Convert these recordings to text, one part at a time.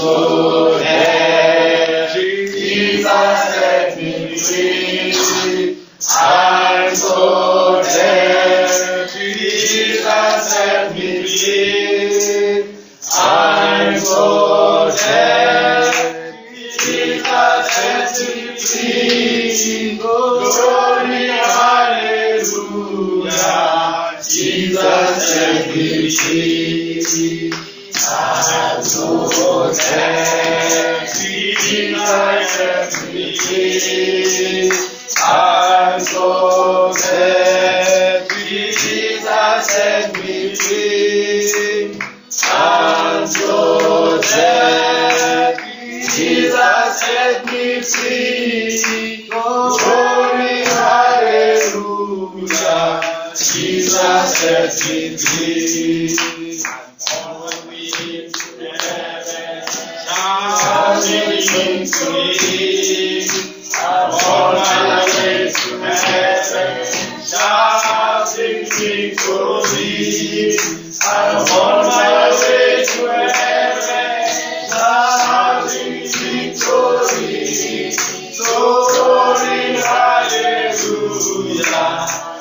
so glad Jesus set me free. I'm so glad Jesus set me free. I'm so glad Jesus set me free. Glory, hallelujah. Jesus set me free. I'm so glad Jesus set me free. I'm so glad Jesus set me free. I'm so glad Jesus set me free. Glory, hallelujah. Jesus set me free. I'm on my way to heaven, shouting victory. I'm on my way to heaven, shouting victory. I'm on my way to heaven, shouting victory. Glory, hallelujah,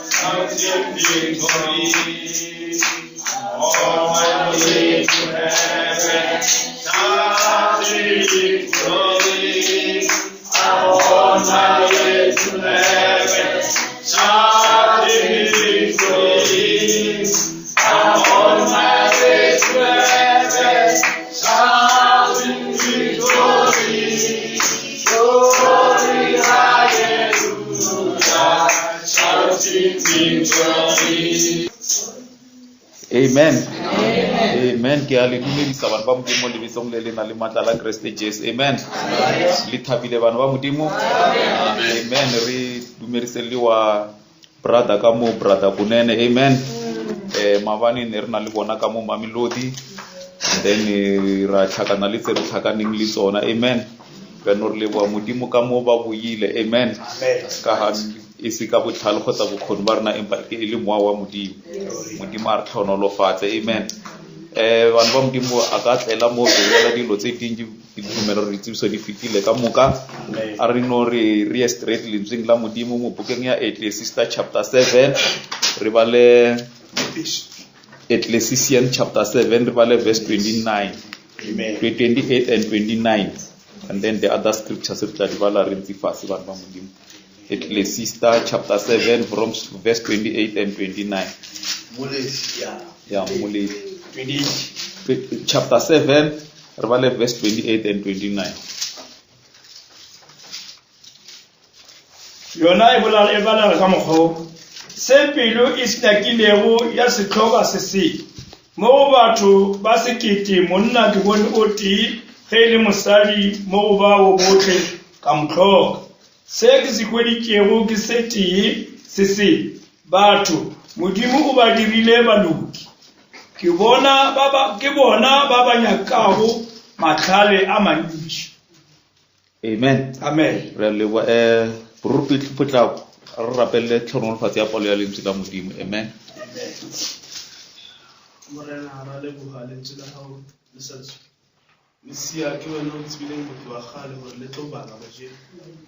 shouting victory. I'm on my way to heaven, shouting victory. I'm on my way to heaven, shouting victory. I'm on my way to heaven, shouting victory. Glory, hallelujah, shouting victory. Amen. Amen. Ke a le dumedisa bana ba Modimo lebitsong le le nang le matla la Kreste Jesu. Amen. Le thabile bana ba Modimo. Amen. Re dumedise le wa brother ka mo brother Kunene. Amen. Eh maabane ne re na le bona ka mo Mamelodi. And then eh, ra tlhakana le tse re tlhakaneng le tsona. Amen. Ka no re leboha Modimo ka mo ba boile. Amen. Ka ha e se ka botlhale kgotsa bokgoni ba rena empa ke e le mowa wa Modimo. Modimo a re tlhonolofatse. Amen. Eh bana ba Modimo a ka tlela mo re bolela dilo tse dintsi ke dumela gore ditsebiso di fetile ka moka. A re no re re ye straight lentsweng la Modimo mo bukeng ya Ecclesiastes chapter 7 re bale Ecclesiastes chapter 7 re bale verse 29. Amen. 28 and 29 and then the other scriptures re tla di bala re ntse fatshe bana ba Modimo. Ecclesiastes chapter 7 from verse 28 and 29. Moledi, yeah. Ya Mmoledi. 28. Chapter 7 re bale verse 28 and 29. Yona e bolela e balega ka mokgwa wo, Se pelo e se nyakilego ya se hloka se se. Mo go batho ba sekete monna ke bone o tee, ge e le mosadi mo go bao bohle ka mo hloka. Se ke se hweditšego ke se tee se se, batho, Modimo o ba dirile baloki. Ke bona ba ba, ke bona ba ba nyakago mahlale a mantši. Amen. Amen. Re a leboha. Eh, Moruti Potlako, a re rapelele tlhonolofatso ya palo ya lentswe la Modimo. Amen. Morena, ra leboga lentswe la gago le sa tswe. Mesia, ke wena o tsebileng go tloga kgale gore le tlo bala kajeno.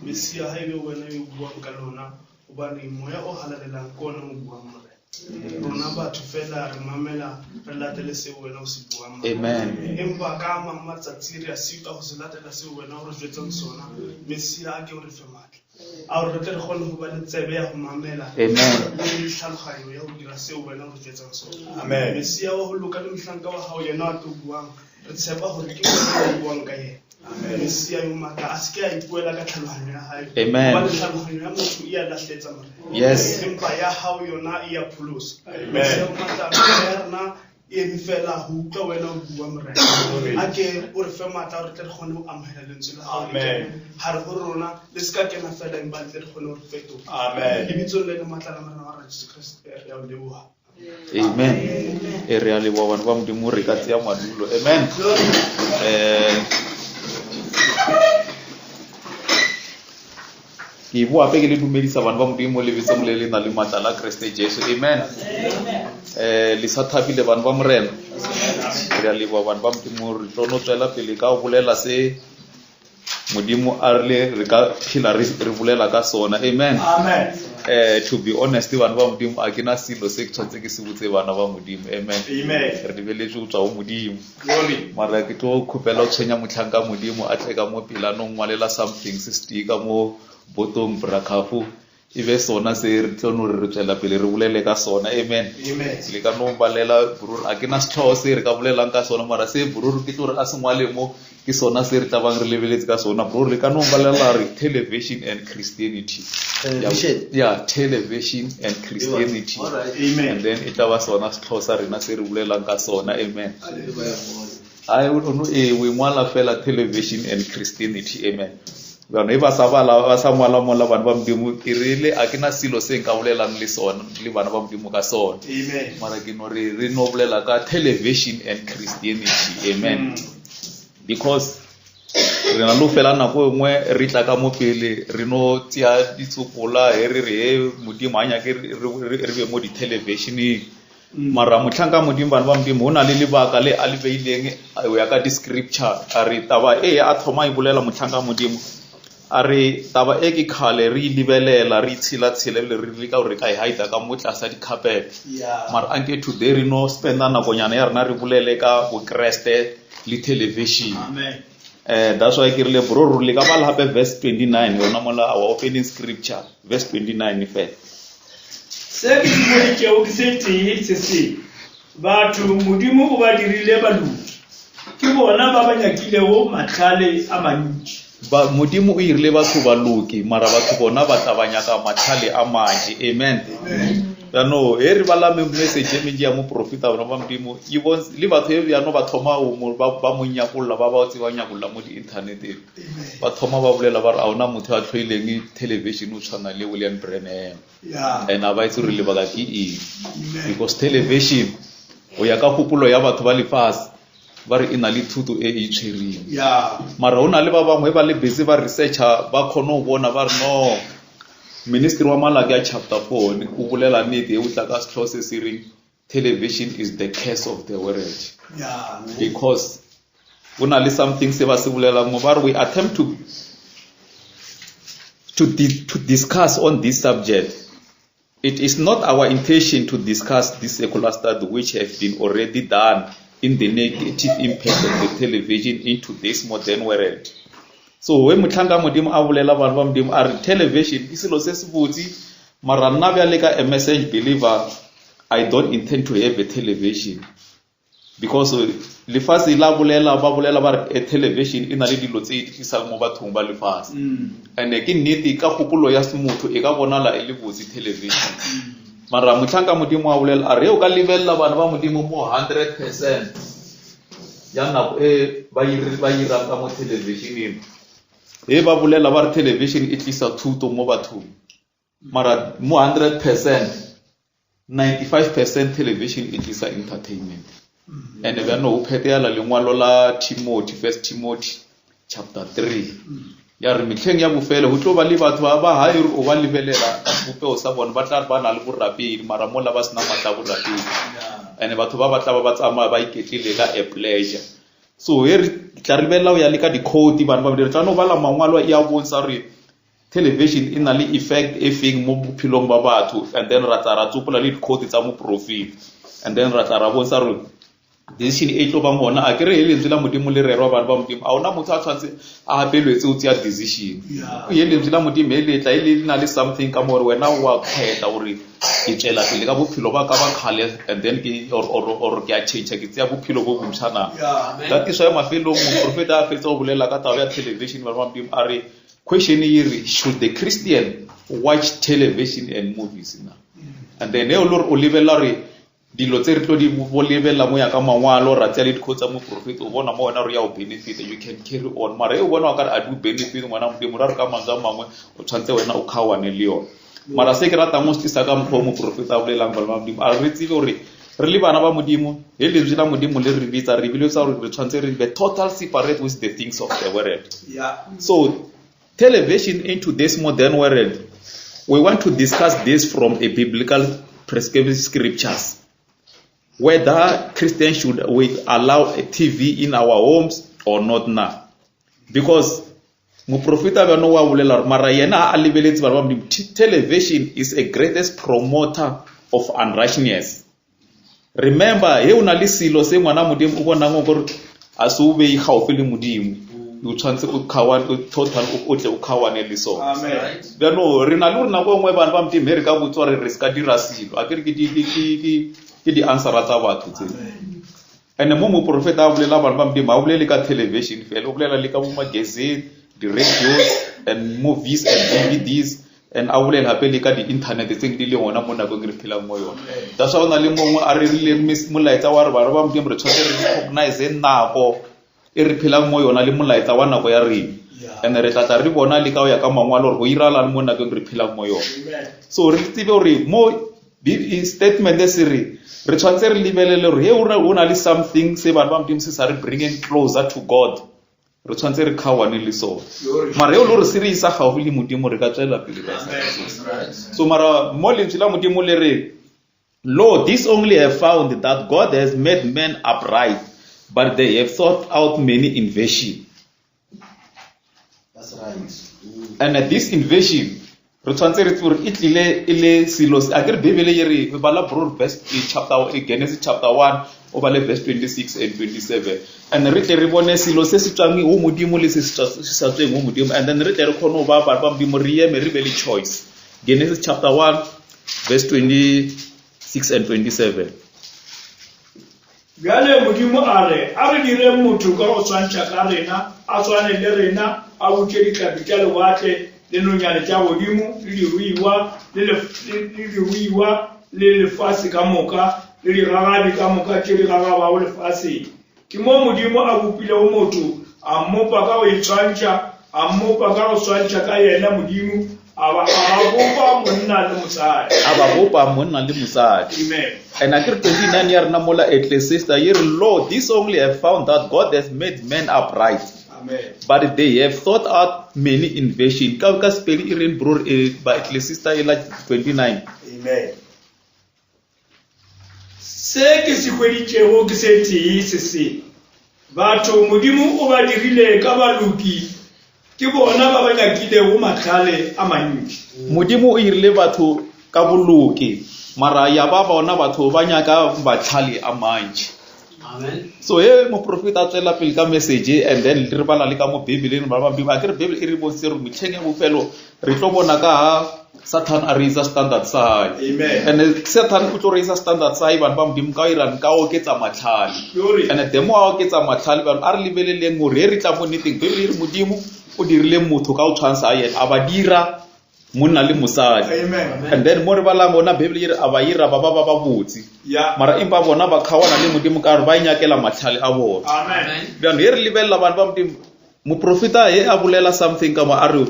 Mesia, ha ebe wena yo buang ka lona, gobane moya o halalelang ke ona o buang, Morena. Rona batho fela re mamela, re latele seo wena o se buang, Morena. Amen. Empa ka a mang matsatsi re a sitwa go se latela seo wena o re jwetsang sona. Mesia, a ke o re fe matla a gore re tle re kgone go ba le tsebe ya go mamela Amen. le tlhaloganyo ya go dira seo wena o re jwetsang sona. Amen. Mesia wa go loka le mohlanka wa gago yena a tlo buang, re tshepa gore ke wena o buang ka yena. Mesia yo maatla a seke a ipuela ka tlhaloganyo ya hae. Amen. Hobane tlhaloganyo ya motho e a lahletsa, Morena. Yes. Empa ya hao yona e a pholosa. Amen. Mesia yo maatla, meya ya rena e eme fela go utlwa wena o bua, Morena. A ke o re fe matla gore tle re kgone go amohela lentswe la hao le Amen. kene gare go rona, le se ka kena fela empa le tle re kgone go re fetola. Amen. Lebitsong le le matla la Morena wa rona Jesu Kriste, re a o leboha. Amen. E re a leboha bana ba Modimo re ka tseya madulo. Amen. Eh ke boa gape ke le dumedisa bana ba Modimo lebitsong le le nang le matla la Kriste Jesu. Amen. Eh le sa thabile bana ba Morena. Re a leboga bana ba Modimo, re tlo no tswela pele ka go bolela se Modimo a rile re ka phela re re bolela ka sona. Amen. Amen. Eh, to be honest bana ba Modimo, a ke na selo se ke tshwanetse ke se botse bana ba Modimo. Amen. Amen. Re lebeletše go tswa go Modimo. Glory. Mara ke tlo kgopela go tshwenya mohlanka Modimo a tle ka mo pele a no ngwalela something se setee ka mo botong brakhafu e be sona se re tlo no re re tswela pele re bolele ka sona. Amen. Amen. Le ka no balela bror, a ke na setlhogo se re ka bolelang ka sona, mara se bror ke tlo re a se ngwale mo ke sona se re tla bang re lebeletse ka sona. Bror le ka no balela re television and Christianity. Television? Yeah, television and Christianity. All right. Amen. And then e tla ba sona setlhogo sa rena se re bolelang ka sona. Amen. Ai o no e o ngwala fela television and Christianity. Amen. Bjano e ba sa bala ba sa ngwala mola bana ba Modimo, ke rile a ke na selo se nka bolelang le sona le bana ba Modimo ka sona. Amen. Mara ke no re re no bolela ka television and Christianity. Amen. Because re na le ho fela nako e nngwe re tla ka mo pele re no tšea ditsopola he re re he Modimo ha nyake re be mo di-televisioneng. Mara mohlanka Modimo bana ba Modimo ho na le lebaka le a le beileng ho ya ka di-scripture. A re taba e a thoma e bolela mohlanka Modimo, a re taba e ke kgale re e lebelela re itshela-tshela ebile re leka gore re ka e hide ka mo tlasa di-carpet. Yeah. Mara anke today re no spenda nakonyana ya rena re bolele ka Bokreste le television. Amen. That's why ke rile bro re le ka bala hape verse 29 yona mola our opening scripture verse 29 fela. Se ke se boditšego ke se tee se se batho Modimo o ba dirile baloki, ke bona ba ba nyakilego mahlale a mantši. Ba, Modimo o irile batho baloki, mara batho bona ba tla ba nyaka mahlale a mantši. Amen. Jaanong he re bala message e mentši ya moprofeta bona ba Modimo, e le batho e bjano ba thoma go mo, ba, ba mo nyakolla, ba ba tseba nyakolla mo di-inthaneteng. Ba thoma ba bolela ba re a ona motho a tlhoileng television o tshwana le William Branham. Yeah. And a ba itse gore lebaka ke eng. Amen. Because television o ya ka kgopolo ya batho ba lefase ba re e na le thuto e e itshwereng. Yeah. Mara ho na le ba bangwe ba le busy ba researcher ba kgone go bona ba re no ministry wa Malaki ya chapter 4 o bolela nnete e o tla ka setlhogo se se reng television is the curse of the world. Yeah. Because go na le something se ba se bolelang mo ba re we attempt to discuss on this subject. It is not our intention to discuss this secular study which have been already done in the negative impact of the television into this modern world. So we mohlanka Modimo a bolela bana ba Modimo a re television ke selo se se botse, mara nna bjale ka a message believer I don't intend to have a television. Because lefase la bolela ba bolela ba re a television e na le dilo tse di tlisang mo bathong ba lefase. And ke nnete ka kgopolo ya motho e ka bonala e le botse television. Mara mohlanka Modimo a bolela a re o ka lebelela bana ba Modimo mo 100% ya nako e ba ba irang ka mo televisioneng. E ba bolela ba re television e tlisa thuto mo bathong. Mara mo 100%, 95% television e tlisa entertainment. And bjano o phetela lengwalo la Timothy, First Timothy chapter 3. Ya re mehleng ya bofelo ho tlo ba le batho ba ba hae o ba lebelela ka sebopego sa bona, ba tla re ba na le borapedi, mara mola ba sena matla a borapedi. And batho ba ba tla ba ba tsamaya ba iketlile ka a pleasure. So he re tla re lebelela ho ya le ka di-code bana ba re tla no bala mangwalo ya bontsha hore television e na le effect e feng mo bophelong ba batho, and then ra tla ra tsopola le di-code tsa moprofeta, and then ra tla ra bontsha hore decision e tlo bang hona. A ke re he lentswe la Modimo le rerwa bana ba Modimo, a hona motho a tshwantse a hapeletse o tseya decision. He lentswe la Modimo he le tla e le na le something ka mo hore wena wa kgetha hore ke tswela pele ka bophelo ba ka ba kgale, and then ke or ke a change, ke tseya bophelo bo bontšha na. Ka tiso ya mafelong moprofeta a fetsa go bolela ka taba ya television bana ba Modimo, a re question e re should the Christian watch television and movies na? And then e o le hore o lebella hore dilo tse re tlo di bo lebella mo ya ka mangwalo, ra tseya le dikgo tsa moprofeta, o bona mo wena re ya o benefit, you can carry on. Mara e o bona o ka re a di o benefit ngwana Modimo, ra re ka mantswe a mangwe o tshwantse wena o kgaoane le yona. Mara se ke ratang go se tlisa ka mokgwa o moprofeta a bolelang bana ba Modimo, a re tsebe hore re le bana ba Modimo, he lentswe la Modimo le re bitsa, re biletsa hore re tshwantse re be total separate with the things of the world. So television into this modern world, we want to discuss this from a biblical prescriptive scriptures. whether Christians should we allow a TV in our homes or not na because moprofeta bjano wa bolela gore mara yena a lebeletse bana ba modimo television is a greatest promoter of unrighteousness remember he o na le selo se ngwana modimo o bonang gore a se o beye gaufi le modimo o tshwanetse o kgawane o total o tle o kgawane le sone bjano re na le gore nako e nngwe bana ba modimo he re ka botsa gore re se ka dira selo a ke re ke di-answera tsa batho tse and mo moprofeta a bolela bana ba modimo a bolele ka television fela o bolela le ka bo magazine di-radios and movies and dvds and a bolela gape le ka di-internet tse di le gona mo nakong e re phelang mo yone that's why go na le mongwe a rerile molaetsa wa re bana ba modimo re tshwanetse re recognize nako e re phelang mo yona le molaetsa wa nako ya rena and re tla tla re bona le ka go ya ka mangwalo gore go iralang mo nakong re phelang mo yone so re tsebe gore mo statement se re re tshwanetse re lebelele gore he o na le something se bana ba modimo se sa re bringing closer to god re tshwanetse re kgaoane le sone mara eo le gore se re isa gaufi le modimo re ka tswelela pele ka so mara mo lentswe la modimo le re Lo, this only have found that God has made men upright, but they have thought out many invasion. That's right. Mm. And this invasion, re tshwanetse re tsebe gore e tlile e le selo a ke re bibele e re bala broad verse eh, chapter eh, genesis chapter 1 o bale verse 26 and 27 and re tle re bone selo se se tswang go modimo le se se sa tsweng go modimo and then re tle re kgone go ba bana ba modimo re eme re be le choice Genesis chapter 1, verse 26 and 27. Bjale Modimo a re, A re direng motho ka go swantšha ka rena, a swane le rena, a butše dihlapi tša lewatle, le nonyane tša godimo, le diruiwa, le, le, le diruiwa, le lefase ka moka, le digagabi ka moka tše di gagabago lefaseng. Ke mo Modimo a bopilego motho, a mmopa ka go itshwantšha, a mmopa ka go swantšha ka yena Modimo, a ba, a ba bopa monna le mosadi. A ba bopa monna le mosadi. Amen. And a ke re 29 ya rena mola Ecclesiastes ye re lo this only have found that God has made men upright. Amen. But they have thought out many invasion. Ka ka Sepedi e reng bro e ba Ecclesiastes e la 29. Amen. Se ke se hweditšego ke se tee se se, Batho Modimo o ba dirile ka baloki, ke bona ba ba nyakilego mahlale a mantši. Modimo o irile batho ka boloki, mara ya ba bona batho ba nyaka mahlale a mantši. Amen. So he moprofeta a tswela pele ka message and then re bala le ka mo Bibeleng ba ba a ke re Bible e re bontshitse gore metlheng ya bofelo re tlo bona ka ha Satan a raisa standard sa hae. Amen. And Satan o tlo raisa standard sa hae bana ba Modimo ka irang ka oketsa matlhale. Glory. And the more a oketsa matlhale bana a re lebeleleng gore he re tla mo nneteng Bible e re Modimo o dirile motho ka o tshwantsha a yena a ba dira monna le mosadi. Amen. And then mo re balang gona Bible e re a ba ira ba ba ba ba botse. Yeah. Mara empa bona ba kgaoana le Modimo ka gore ba inyakela matlhale a bona. Amen. Bjalo he re lebelela bana ba Modimo moprofeta he a bolela something ka mo a re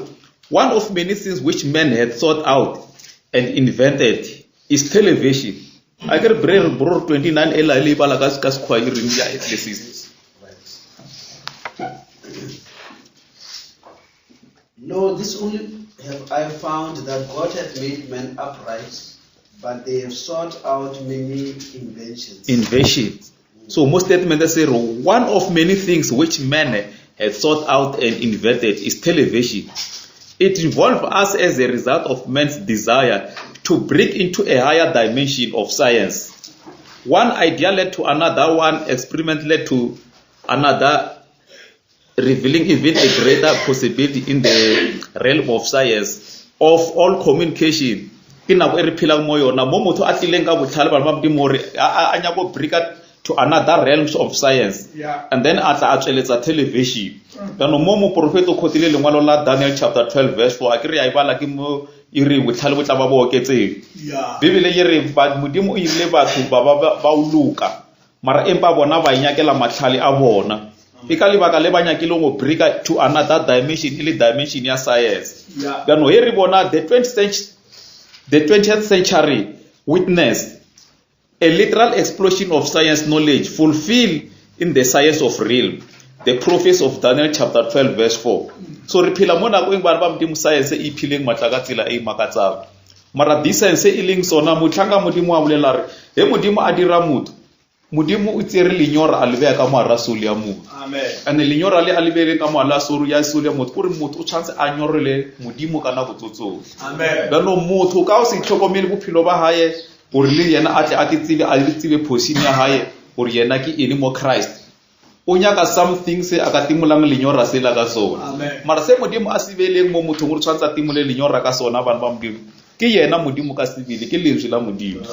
one of many things which man had thought out and invented is television. A ke re bre bro 29 e la le e bala ka ka sekgwa e reng ya Ecclesiastes. Lo, this only have I found that God hath made men upright, but they have sought out many inventions. Inventions. So mo statement se re one of many things which man had sought out and invented is television. It involved us as a result of man's desire to break into a higher dimension of science. One idea led to another, one experiment led to another, revealing even a greater possibility in the realm of science of all communication. Ke nako e re phelang mo yona mo motho a tlileng ka botlhale bana ba modimo gore a nyako breaka to another realms of science Yeah. and then a tla a tsweletsa television jaanong mo moporofeta o kgotile lengwalo la Daniel chapter 12 verse 4 a ke re ya e bala ke mo e re botlhale bo tla ba bo oketseng Yeah. bibele e re modimo o irile batho ba ba ba o loka mara empa bona ba inyakela matlhale a bona e ka lebaka le ba nyakileng go breaka to another dimension e le dimension ya science Yeah. jaanong he re bona the 20th century, the 20th century witnessed a literal explosion of science knowledge fulfilled in the science of realm the prophecy of Daniel chapter 12 verse 4 so re phela mo nakong bana ba modimo science e iphileng matla ka tsela e makatsang mara this science e leng sona motlhanka modimo a bolela re he modimo a dira motho Modimo o tsere lenyora a le beya ka moara soul ya motho. And lenyora le a le beile ka moala soul ya soul ya motho, kore motho o tshwanetse a nyorele Modimo ka nako tso tsohle. Bjalo motho ka o se itlhokomele bophelo ba hae gore le yena a tle a tsebe a tsebe position ya hae gore yena ke eng mo Christ. O nyaka something se a ka timolang lenyora sela ka sona. Mara se Modimo a se beileng mo mothong gore tshwanetse a timole lenyora ka sona bana ba Modimo. Ke yena Modimo ka sebele, ke lentswe la Modimo.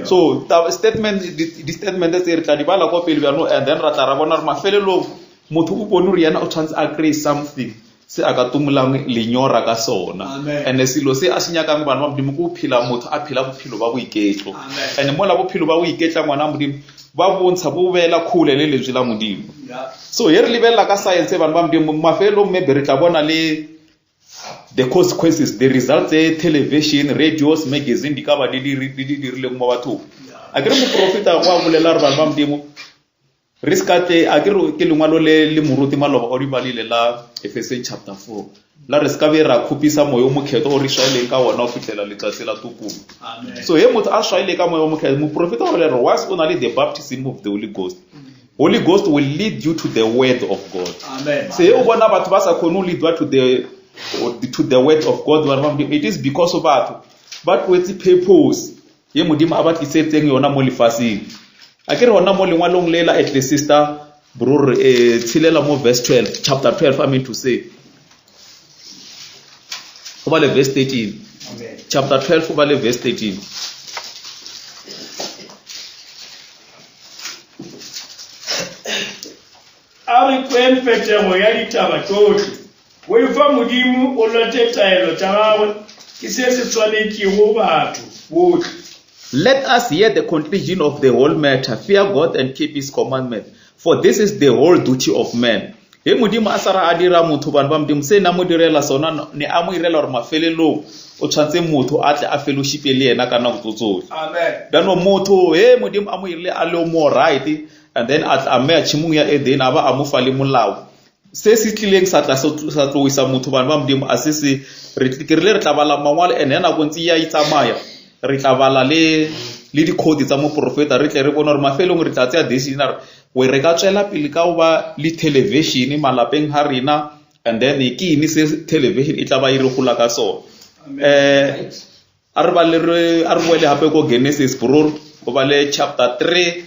So statement di-statement tse re tla di bala kwa pele bjano and then ra tla ra bona gore mafelelong motho o bone gore yena o tshwanetse a kry something se a ka tomolang lenyora ka sona. And selo se a se nyakang bana ba Modimo ke go phela motho a phela bophelo ba boiketlo. And mola bophelo ba go iketla ngwana Modimo ba bontsha bo beela kgole le lentswe la Modimo. So he re lebelela ka science bana ba Modimo mafelelong maybe re tla bona le the consequences, the results tse television, radios, magazine di ka ba di di dirileng mo bathong. A ke re moprofeta go a bolela re bana ba Modimo re se ka tle a ke re ke lengwalo le le moruti maloba o di balile la Ephesians chapter 4 la re se ka be ra khupisa moya o mokhetho o re swaileng ka wona o fihlela letsatsi la tokolo. So he motho a swaile ka moya o mokhetho, moprofeta o bolela gore once o na le the baptism of the Holy Ghost, Holy Ghost will lead you to the word of God. Amen. Se o bona batho ba sa khone ho leadwa to the to the word of God bana ba Modimo, it is because of batho ba tloetse purpose ye Modimo a ba tlisetseng yona mo lefaseng. A ke re hona mo lengwalong le la Ecclesiastes bro re tshelela mo verse 12, chapter 12 I mean to say. O bale verse 13. Amen. Chapter 12 o bale verse 13. A re kweng phethego ya ditaba tšohle. Boifa Modimo o lote taelo tša gagwe, ke se se swanetšego batho bohle. Let us hear the conclusion of the whole matter. Fear God and keep his commandment, for this is the whole duty of man. He Modimo a sa ra a dira motho bana ba Modimo se na mo direla sona ne a mo irela gore mafelelong o tshwanetse motho a tle a fellowship le yena ka nako tso tsohle. Amen. Jaanong motho he Modimo a mo irile a le mo right and then a tla a mmeya tšhimong ya Eden a ba a mo fa le molao. Se se tlileng sa tla sa tloisa motho bana ba Modimo a se se re ke rile re tla bala mangwalo and nako ntse ya itsamaya re tla bala le le dikhodi tsa moprofeta re tle re bone gore mafelong re tla tseya decision re we re ka tswela pele ka go ba le television malapeng ga rena and then ke eng se television e tla ba e re gola ka sona. A re bale re a re boele gape ko Genesis bro o bale chapter 3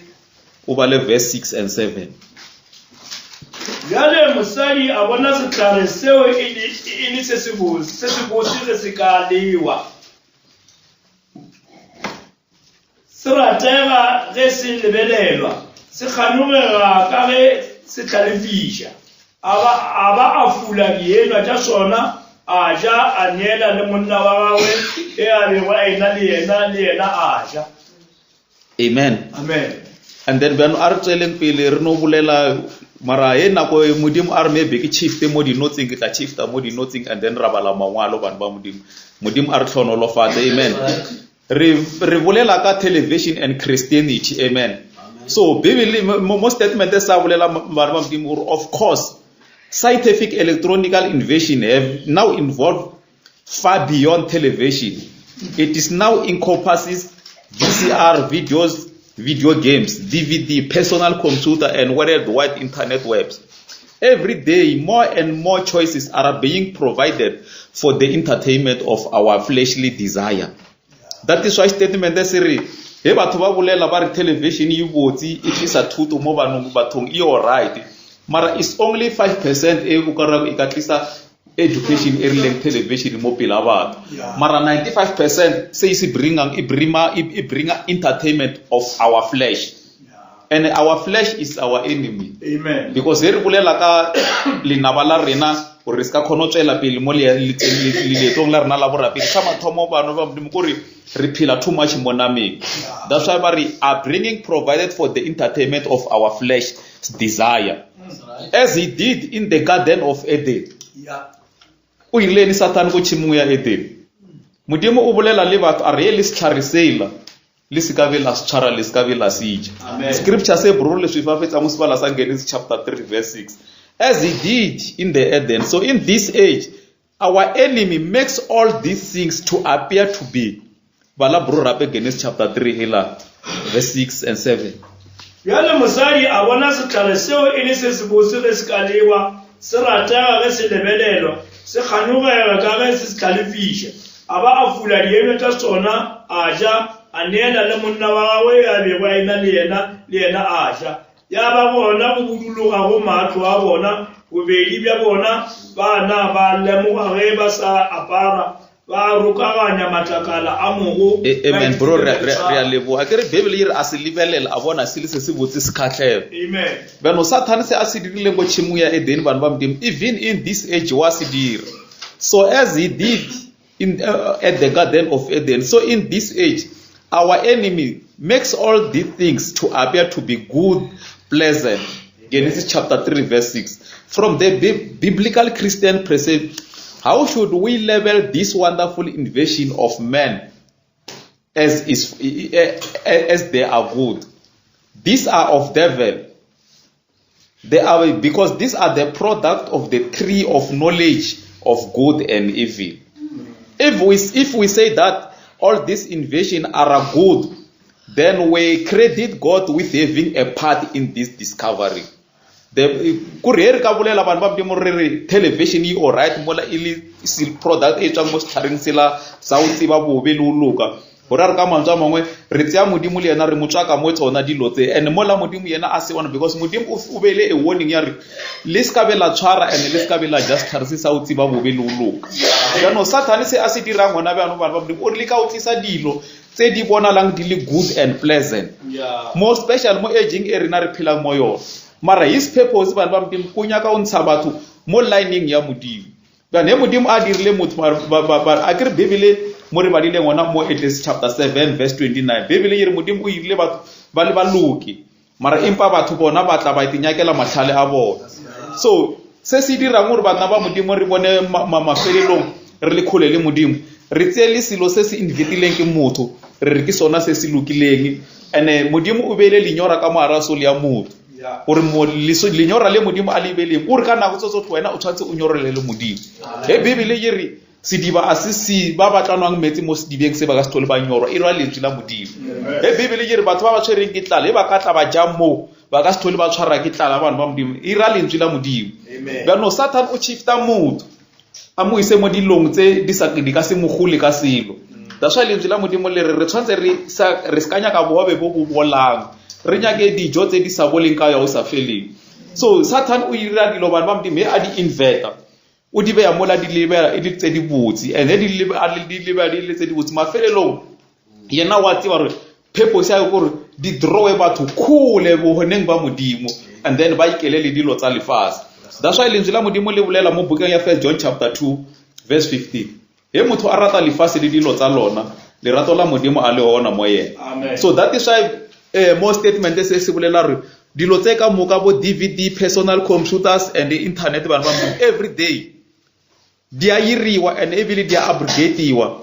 o bale verse 6 and 7. Bjale mosadi a bona sehlare seo e le se se bose ge se ka lewa, se ratega ge se lebelelwa, se kganogega ka ge se hlalefiša. A ba a fula dienywa tša sona, a ja, a neela le monna wa gagwe e a bego a ena le yena, le yena a ja. Amen. Amen. And then bjano a re tsweleng pele re no bolela mara he nako e Modimo a re maybe ke shifte mo dinotseng, ke tla shifta mo dinotseng and then ra bala mangwalo bana ba Modimo. Modimo a re hlonolofatse. Amen. Re re bolela ka television and Christianity. Amen. So Bible mo statement e sa bolela bana ba Modimo gore of course scientific electronical innovation have now involved far beyond television. It is now encompasses VCR, videos, video games, DVD, personal computer, and worldwide internet webs. Every day, more and more choices are being provided for the entertainment of our fleshly desire. That is why statement se re he batho ba bolela ba re television e botse e tlisa thuto mo banong bathong e all right, mara it's only 5% e o ka re e ka tlisa education e rileng television mo pela batho, mara 95% se e se bringang e bringa e bringa entertainment of our flesh. And our flesh is our enemy. Amen. Because he re bolela ka lenaba la rena gore re se ka kgona go tswela pele mo leetong la rena la borapedi, sa mathomo bano ba Modimo kore re phela too much mo nameng. That's why ba re are bringing provided for the entertainment of our flesh desire. As he did in the Garden of Eden. O ile ni Satan ko tšhimong ya Eden. Modimo o bolela le batho a re ye le sehlare sela le se ka be la se tshwara le se ka be la se ja. Scripture se bro le swi fafetsa mo sebala sa Genesis chapter 3 verse 6. As he did in the Eden, so in this age our enemy makes all these things to appear to be. Bala bro rape Genesis chapter 3 hela verse 6 and 7. Bjale mosadi a bona sehlare seo e le se sebose ge se ka lewa, se ratega ge se lebelelwa, se kganyogega ka ge se se hlalefiša. A ba a fula dienywa tša sona, a ja, a neela le monna wa gagwe yo a bego a e-na le yena, le yena a ja. Ya ba gona go budulogago mahlo a bona, bobedi bja bona ba na ba lemoga ge ba sa apara, ba rokaganya matlakala a mogo. E, amen bro re re a leboga ke re bibele e re a se lebelela a bona se le se se botse se kgatlhego Amen. bjano sathane se a se dirileng ko tšhemong ya edeni bana ba modimo even in this age wa se dira so as he did in, uh, at the garden of eden so in this age our enemy makes all these things to appear to be good pleasant genesis chapter 3 verse 6 from the biblical christian perspective how should we label this wonderful invasion of man as is as they are good these are of devil they are because these are the product of the tree of knowledge of good and evil if we if we say that all these invasion are good then we credit god with having a part in this discovery the ku ri he ri ka vulela vanhu va mpimo ri ri television yi alright mola i le product e tswang mo setlhareng sela sa o tseba bobe le o loka gore a re ka mantswe a mangwe re tseya modimo le yena re mo tswaka mo tsona dilo tse and mola modimo yena a se bona because modimo o beile a warning ya re le se ka be la tshwara and le se ka be la ja setlhare se sa o tseba bobe le o loka jaanong sathane se a se dirang gona bjaanong bana ba modimo o re leka o tlisa dilo tse di bonalang di le good and pleasant more special mo aging e rena re phelang mo yona mara his purpose bana ba modimo ko nyaka o ntsha batho mo lining ya modimo bjane he modimo a dirile motho a ke re bibele mo re badileng gona mo Ecclesiastes chapter 7 verse 29 bibele e re modimo o irile batho ba le baloki mara empa batho bona ba tla ba itinyakela mahlale a bona so se se dirang gore bana ba modimo re bone mafelelong re le kgole le modimo re tseye le selo se se invetileng ke motho re re ke sona se se lokileng and-e modimo o beile lenyora ka moara sole ya motho gore lenyora le modimo a le beileng o re ka nako tse tsotlhe wena o tshwanetse o nyorele le modimo he bibele e re sediba a se se ba ba tla nwang metsi mo sedibeng se ba ka se tlhole ba nyorwa e rwa lentswe la modimo e bibele ke re batho ba ba tshwereng ke tlala e ba ka tla ba jang moo ba ka se tlhole ba tshwarwa ke tlala bana ba modimo e ra lentswe la modimo jaanong satan o shifta motho a mo ise mo dilong tse di sa di ka se mogole ka selo that's why lentswe la modimo le re re tshwanetse re sa re se ka nyaka bogobe bo bo bolang re nyake dijo tse di sa boleng ka ya o sa feleng so satan o ira dilo bana ba modimo he a di inverta o di beya mola di lebela e le tse di botse and di lebela di le tse di botse mafelelong yena wa tseba gore purpose ya gore di drawe batho kgole bogoneng ba modimo and then ba ikele le dilo tsa lefatshe that's why lentswe la modimo le bolela mo bukeng ya first john chapter 2 verse 15 he motho a rata lefatshe le dilo tsa lona lerato la modimo a le ona mo yena so that is why eh, mo statement se se bolela gore dilo tse ka moka bo dvd personal computers and internet vanhu va munhu every day di a yiriwa and ebile di a abrogatiwa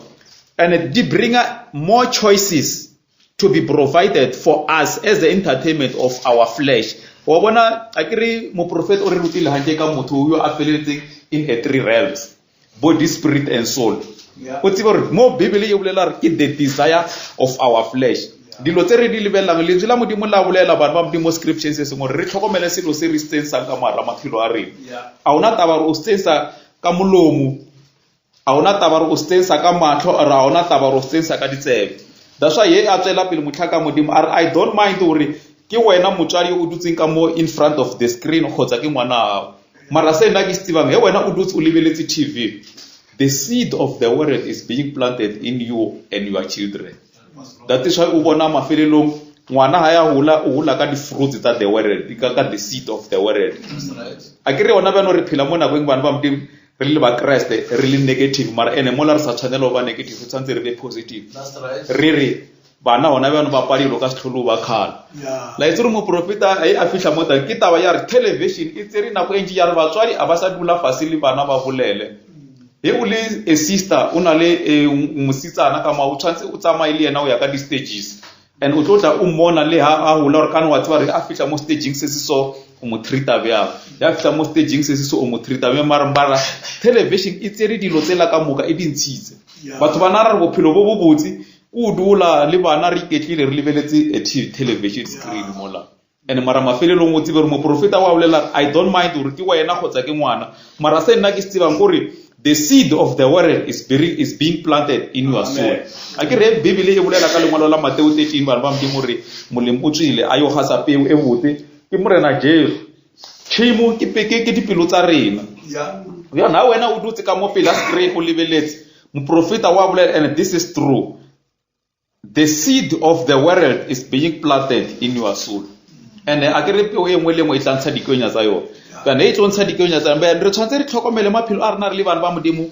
and di bringa more choices to be provided for us as the entertainment of our flesh wa bona a ke re moprofeta o re rutile hantle ka motho yo a feleletseng in a three realms body spirit and soul o tsebe gore mo bibele e bolela gore ke the desire of our flesh dilo tse re di lebelelang lentswe la modimo la bolela bana ba modimo scripture se sengwe gore re tlhokomele selo se re se tsensang ka moara maphelo a rena a ona taba gore o se tsensa ka molomo a ona taba gore o se tsensa ka matlho or a ona taba gore o se tsensa ka ditsebe that's why ye a tswela pele motlhaka modimo a re i don't mind gore ke wena motswadi o dutseng ka mo in front of the screen kgotsa ke ngwana gago mara se nna ke se tsebang he wena o dutse o lebeletse tv the seed of the world is being planted in you and your children that is why o bona mafelelong ngwana ga ya gola o gola ka di-fruits tsa the world ka ka the seed of the world a ke re yona bjano re phela mo nakong bana ba modimo re le bakreste re le negative mara ene mola re sa tshwanela go ba negative re tshwanetse re be positive re re bana gona bjano ba padilo ka setlholo ba kgala la itse gore moprofeta e a fitlha mo tang ke taba ya re television e tsere nako e ntši ya re batswadi a ba sa dula fase le bana ba bolele he o le a sister o na le e, mosetsana ka ma o tshwanetse o tsamaye le yena o ya ka di-stages and o tlo tla o mmona le ha a gola gore kane wa tseba re a fitlha mo staging se se so o mo treata bjang ya fitlha mo staging se se so o mo treata bjang mara mara television e tsere dilo tsela ka moka e di ntshitse batho ba na re bophelo bo bo botse o dula le bana re iketlile re lebeletse a television screen mola. And mara mafelelong o tsebe gore moprofeta wa bolela, I don't mind gore ke wena kgotsa ke ngwana. Mara se nna ke se tsebang kore the seed of the world is being, is being planted in your soul. A ke re Bibele e bolela ka lengwalo la Mateo 13 bana ba Modimo gore molemi o tswile a yo gasa peo e botse ke Morena Jesu. Tšhemo ke ke ke dipelo tsa rena. Bjana wena o dutse ka mo pela screen o lebeletse moprofeta wa bolela and this is true. The seed of the world is being planted in your soul. And a ke re peo e nngwe le nngwe e tla ntsha dikenya tsa yone. Kana e tlo ntsha dikenya tsa yone. Re tshwanetse re tlhokomele maphelo a rena re le bana ba Modimo.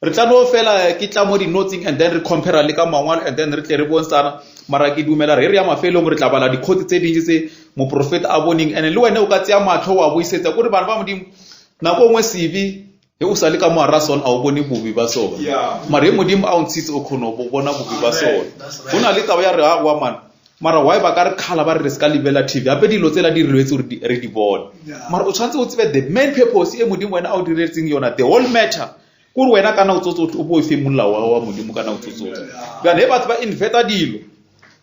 Re tla no fela ke tla mo di-notes-eng and then re compare le ka mangwalo and then re tle re bontshana. Mara ke dumela re re ya mafelong re tla bala dikgotsi tse dintsi tse moprofeta a boneng and le wena o ka tseya matlho wa buisetsa kore bana ba Modimo nako nngwe sebe Ge o sa le ka mo gara sona, a o bone bobe ba sona. Mara ge Modimo a o ntshitse, o kgona go bona bobe ba sona. Go na le taba ya re aowa man, mara why ba ka re kgala ba re re se ka lebela TV? Gape dilo tsela di rilwetse gore re di bone. Mara o tshwanetse o tsebe the main purpose e Modimo wena a o diretseng yona, the whole matter. Kore wena ka nako tsotlhe o bo o fe molao wa Modimo ka nako tsotlhe. Bjale ge batho ba inveta dilo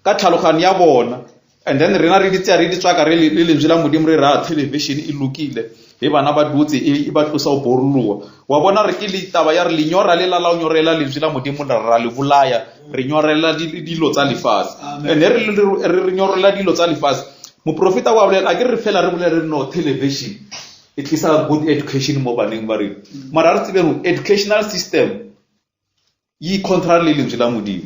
ka tlhaloganyo ya bona, And then rena re di tseya re di tswaka re le lentswe la Modimo re ra television e lokile he bana ba dutse e, e ba tlosa go borolowa wa bona re ke le taba ya re lenyora le la la nyorela lentswe la Modimo ra ra le bolaya re nyorela dilo tsa lefatshe and re re re nyorela dilo tsa lefatshe moprofeta wa bolela a ke re fela re bolela re no television e tlisa good education mo baneng ba rena mara re tsebeng educational system yi contrary le lentswe la Modimo.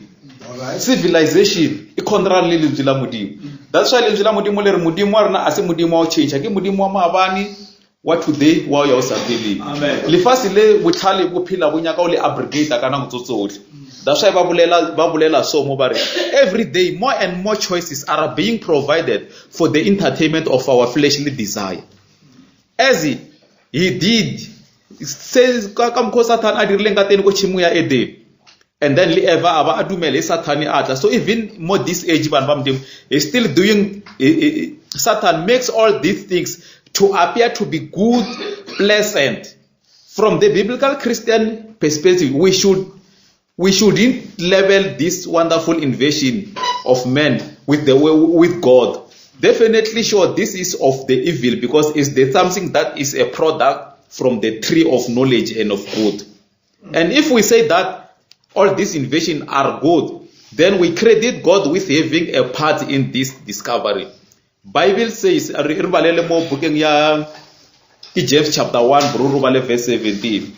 Civilization e contrary le lentswe la Modimo. That's why lentswe la Modimo le re Modimo wa rena a se Modimo wa go change, ke Modimo wa maabane, wa today, wa ya o sa feleng. Lefase le botlhale bo phela bo nyaka o le abrogate ka nako tso tsotlhe. That's why ba bolela ba bolela so mo ba re every day more and more choices are being provided for the entertainment of our fleshly desire. As he did se ka ka mokgwa o Sathane a dirileng ka teng ko tšhimong ya Edeni and then le Eva a ba a dumele Sathane a tla so even mo this age bana ba Modimo he still doing he, he, Satan makes all these things to appear to be good pleasant from the biblical Christian perspective we should we shouldn't label this wonderful invasion of man with the with God. Definitely sure this is of the evil because it's the something that is a product from the tree of knowledge and of good. And if we say that all these invasion are good, then we credit God with having a part in this discovery. Bible says, re re balele mo bukeng ya ke James chapter 1 bro re bale verse 17.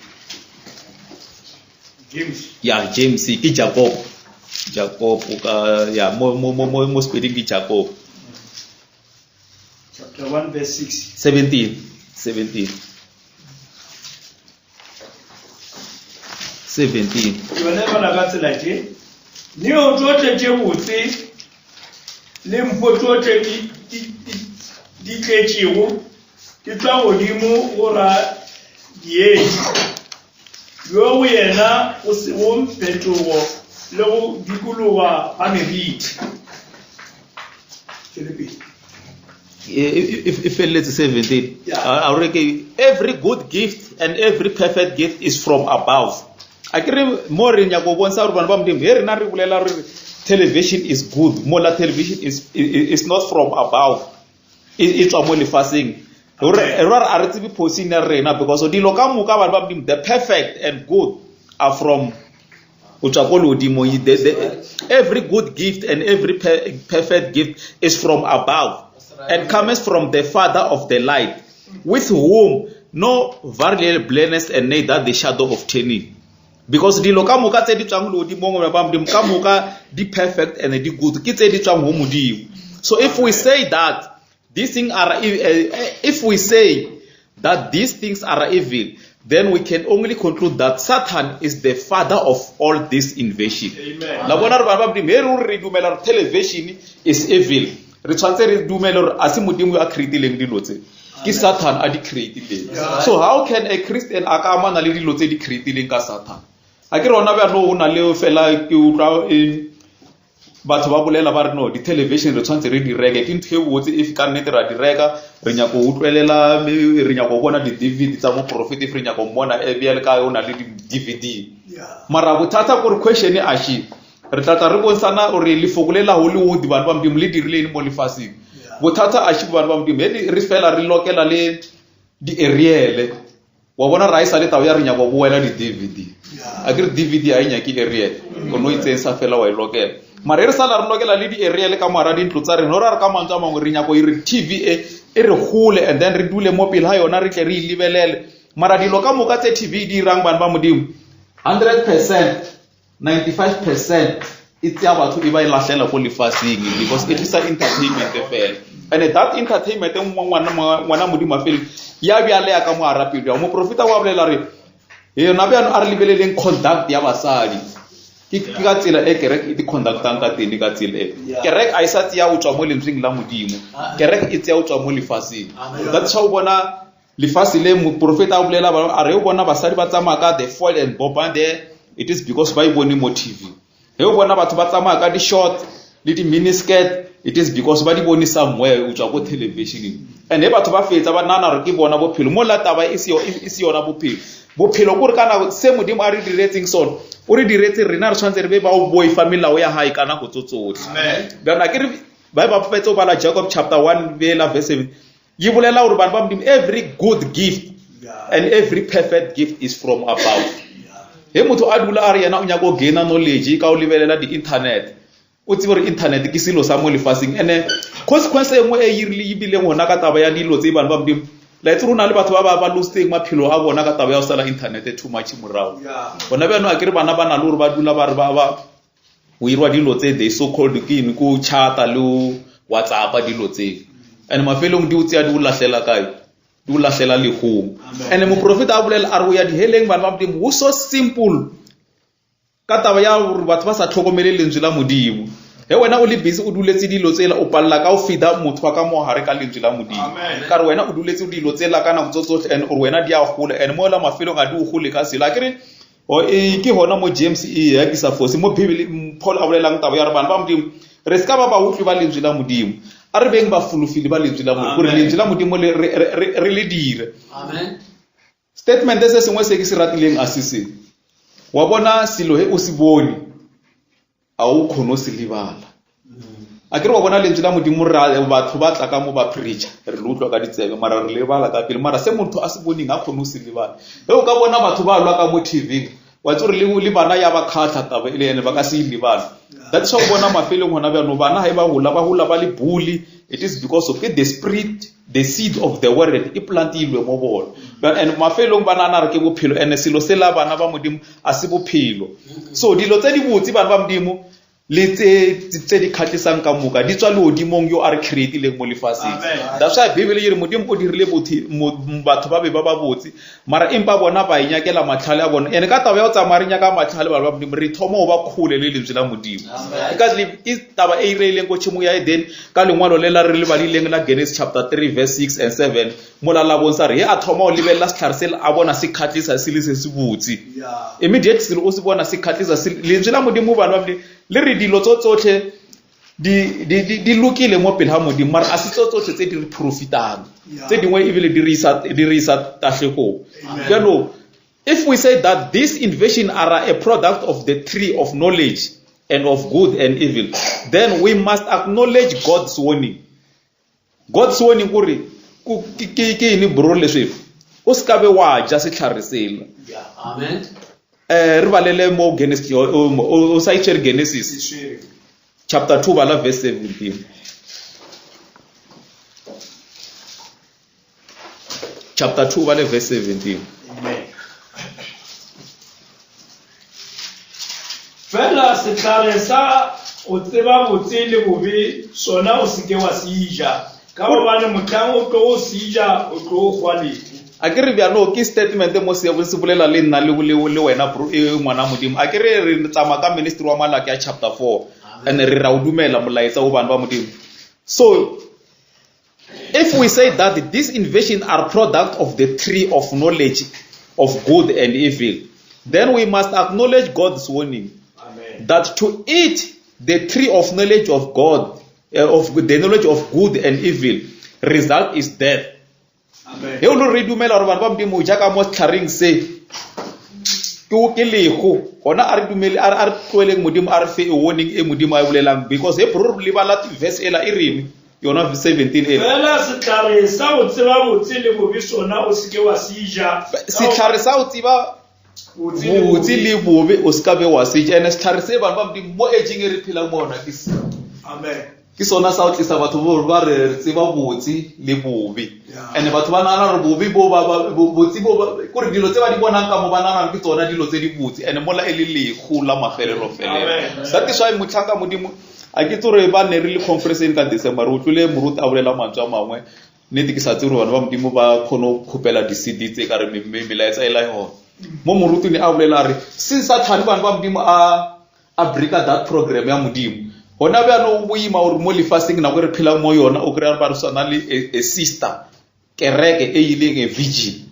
James. Ya James ke Jacob. Jacob ka ya mo mo mo mo mo Sepeding ke Jacob. Chapter 1 verse 6. 17 17 17 Yona e bala ka tsela tše. Neo tšohle tše botse le mpho tšohle di, di, di, di tletšego di tšwa godimo go ra dietša, yo go yena go sego phetogo le go dikologa ga meriti. Tšwele pele. E feleletse 17 a re ke every good gift and every perfect gift is from above a ke re mo re nyako bontsha gore bana ba modimo he rena re bolela re television is good mola television is, is not from above e tswa mo lefaseng re re a re tsebe phosing ya rena because dilo ka moka bana ba modimo the perfect and good are from o tswa ko legodimo every good gift and every perfect gift is from above and comes from the father of the light with whom no variableness and neither the shadow of turning because dilo ka moka tse di tswang legodimong ba modimo ka moka di perfect and di good ke tse di tswang go modimo so if we say that these things are if we say that these things are evil then we can only conclude that Satan is the father of all this invasion. La bona re bana ba modimo he re re dumela re television is evil. Re tshwanetse re dumele gore a se modimo yo a creatileng dilo tse. Ke Satan a di creatileng. So how can a Christian a ka amana le dilo tse di creatileng ka Satan? A ke rona bjalo o na le fela ke utlwa e batho ba bolela ba re no di-television re tshwanetse re di reke ke ntho e botse if ka nnete ra di reka re nyako utlwelela re nyako bona di-dvd tsa moprofeta if re nyako mmona e bjale ka o na le di-dvd mara bothata kore question a she re tla tla re bontshana gore lefoko le la Hollywood batho ba modimo le dirile eng mo lefaseng. Bothata a šibo bana ba Modimo, he re fela re lokela le di-ariele wa bona ra e sa le taba ya re nyaka go boela di-dvd a ke re dvd a e nyake ariel o no itseng sa fela wa e lokela mara e re sala re lokela le di-ariel ka moara dintlo tsa rena o ra re ka mantswe a mangwe re nyako e re tv e e re gole and then re dule mo pele ga yona re tle re e lebelele mara dilo ka moka tse tv di irang bana ba modimo 100 percent 95 percent e tseya batho e ba e lahlela ko lefaseng because e tlisa entertainment fela and that entertainment e ngwana modimo a fele ya bjale ya ka mo ara pelo ya moprofeta wa bolela re yona bjano a re lebeleleng conduct ya basadi ke ka tsela e kereke e di-conductang ka teng ka tsela e kereke a e sa tseya o tswa mo lentsweng la modimo kereke e tseya o tswa mo lefaseng that's how o bona lefase le moprofeta a bolela a re o bona basadi ba tsamaya ka the foil and boba there it is because ba e bone mo tv ge o bona batho ba tsamaya ka di-short le di-miniskirt it is because ba di bone somewhere o tswa ko televisioneng and ge batho ba fetsa ba nana gore ke bona bophelo mo la taba e se e yona bophelo bophelo kore ka nako se modimo a re diretseng sone o re diretse rena re tshwanetse re be ba o boifa melao ya gae ka nako tso tsotlhe bjana ke re ba ba fetse o bala jacob chapter 1 bela verse 7 yi bolela gore bana ba modimo every good gift and every perfect gift is from above he motho a dula a re yena o nyaka go gaina knowledge ka o lebelela di-internet o tsebe gore internet ke selo sa mo lefaseng ene consequence e nngwe e e ebileng gona ka taba ya dilo tse bana ba modimo la itse rona le batho ba ba ba lositseng maphelo a bona ka taba ya go sala internet too much morago gona bjano a ke re bana ba na le gore ba dula ba re ba o irwa dilo tse they so called ke eng ko chata le whatsappa dilo tse and mafelong di o tseya di o lahlela kae di o lahlela legong and moprofeta a bolela a re o ya diheleng bana ba modimo go so simple ka taba ya gore batho ba sa tlhokomele lentswe la modimo ge wena o le busy o duletse dilo tsela o palela ka o fida motho wa ka mogare ka lentswe la modimo ka re wena o duletse dilo tsela ka nako tso tsotlhe and gore wena di a gola and mo la mafelong a di o gole ka selo a kere O e ke gona mo James e ya ke sa fose mo Bibele Paul a bolelang taba ya re bana ba Modimo re se ka ba bautlwi ba lentswe la Modimo a re beng bafolofili ba lentswe la Modimo gore lentswe la Modimo le re le dire. Amen. Statement se sengwe se ke se ratileng a se se wa bona selo he o se bone a o kgone o se lebala a kere wa bona lentswe la modimo ra batho ba tla ka mo ba preacher re le utlwa ka ditsebe mara re lebala ka pele mara se motho a se boneng a kgone o se lebala ge o ka bona batho ba lwa ka mo tv wa tse gore le bana ya ba kgatlha taba e le ene ba ka se e lebale that's why o bona mafelong gona bjano bana ga e ba gola ba gola ba le bully it is because of the spirit the seed of the word e plantilwe mo bona and mafelong ba nana re ke bophelo and selo se la bana ba modimo a se bophelo so dilo tse di botse bana ba modimo le tse tse di kgatlhisang ka moka di tswa leodimong yo a re creatileng mo lefatsheng that's why bibele e re modimo o dirile batho ba be ba ba botse mara empa bona ba inyakela matlhale a bona ene ka taba ya go tsamaya re nyaka matlhale bana ba modimo re thoma go ba kgole le lentswe la modimo ka e taba e ireileng ko tšhemong ya eden ka lengwalo le la re le badileng la genesis chapter 3 verse 6 and 7 mola la bontsha re he a thoma go lebelela setlhare se a bona se kgatlisa se le se se botse immediate selo o se bona se kgatlisa lentswe la modimo bana ba modimo le re dilo tso tsotlhe di, di, di, di lokile mo pele ga modimo mara a se tso tsotlhe tse di re profitang tse dingwe ebile di re isa tatlhegong jaanong if we say that this invasion are a product of the tree of knowledge and of good and evil then we must acknowledge god's warning God's warning ku ri ku ke ke yini bro leswi u si ka ve wa dya setlhare sela Amen. eh ri valele mo Genesis o sa itshwere Genesis chapter 2 bala verse 17 chapter 2 bale verse 17 Amen. Fela sehlare sa go tseba botse le bobe sona o se ke wa se ja, ka gobane mohlang o tlogo se ja o tlo hwa lehu. A ke re bjalo ke statement mo se se bolela le nna le le le wena bro e ngwana modimo a ke re re tsamaya ka ministry wa malaki ya chapter 4 and re ra o dumela molaetsa o bana ba modimo so If we say that these invasions are product of the tree of knowledge of good and evil, then we must acknowledge God's warning Amen. that to eat the tree of knowledge of God, uh, of the knowledge of good and evil, result is death. Amen. He o le re dumela gore bana ba modimo jaaka mo setlhareng se ke o ke lego gona a re dumele a re tloeleng modimo a re fe e warning e modimo a e bolelang because he bro re lebala verse ela e reng. Yona 17 e. Fela sehlare sa go tseba botse le bobe sona o se ke wa se ja. Sehlare sa go tseba botse le bobe o se ka be wa se ja. Ene sehlare se bana ba Modimo mo ageng e re phelang mo yona ke se. Amen. Ke sona sa go tlisa batho bo ba re re tseba botse le bobe. Ene batho ba nagana gore bobe bo ba ba botse bo ba kore dilo tse ba di bonang ka mo ba nagana ke tsona dilo tse di botse ene mola e le lehu la mafelelo felelo. That is why motlhanka Modimo a ke tsore ba ne re le conference ka December re utlwile moruti a bolela mantswe a mangwe nnete ke sa tsere bana ba Modimo ba kgone go kgopela di-CD tse ka re melaetsa e la yona. Mo moruti ne a bolela a re since Sathane bana ba Modimo a a breaker that program ya Modimo gona bjalo o boima gore mo lefaseng nako e re phelang mo yona o kry-a ba re swana le a sister kereke e ileng a virgin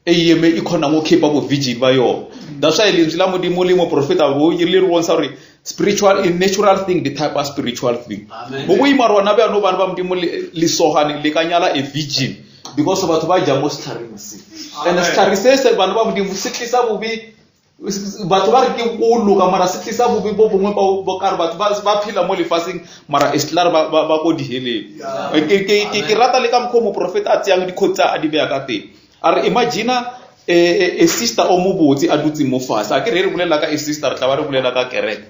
e eme e kgonang go keepa bo virgin ba yona. That's why lentswe la Modimo le moprofeta bo le re bontsha gore spiritual in natural thing the type of spiritual thing. Go boima rona bjano bana ba Modimo le sogane le ka nyala a virgin because batho ba ja mo setlhareng se. And setlhare se se bana ba Modimo se tlisa bobe batho ba re ke go loka mara se tlisa bobe bo bongwe bo kare batho ba phela mo lefaseng mara e setlare ba ko diheleng. Ke rata le ka mokgwa o moprofeta a tseyang dikgotsi tsa a di beya ka teng. A re imagine a sister o mo botse a dutse mo fatshe. A ke re re bolela ka a sister re tla ba re bolela ka kereke.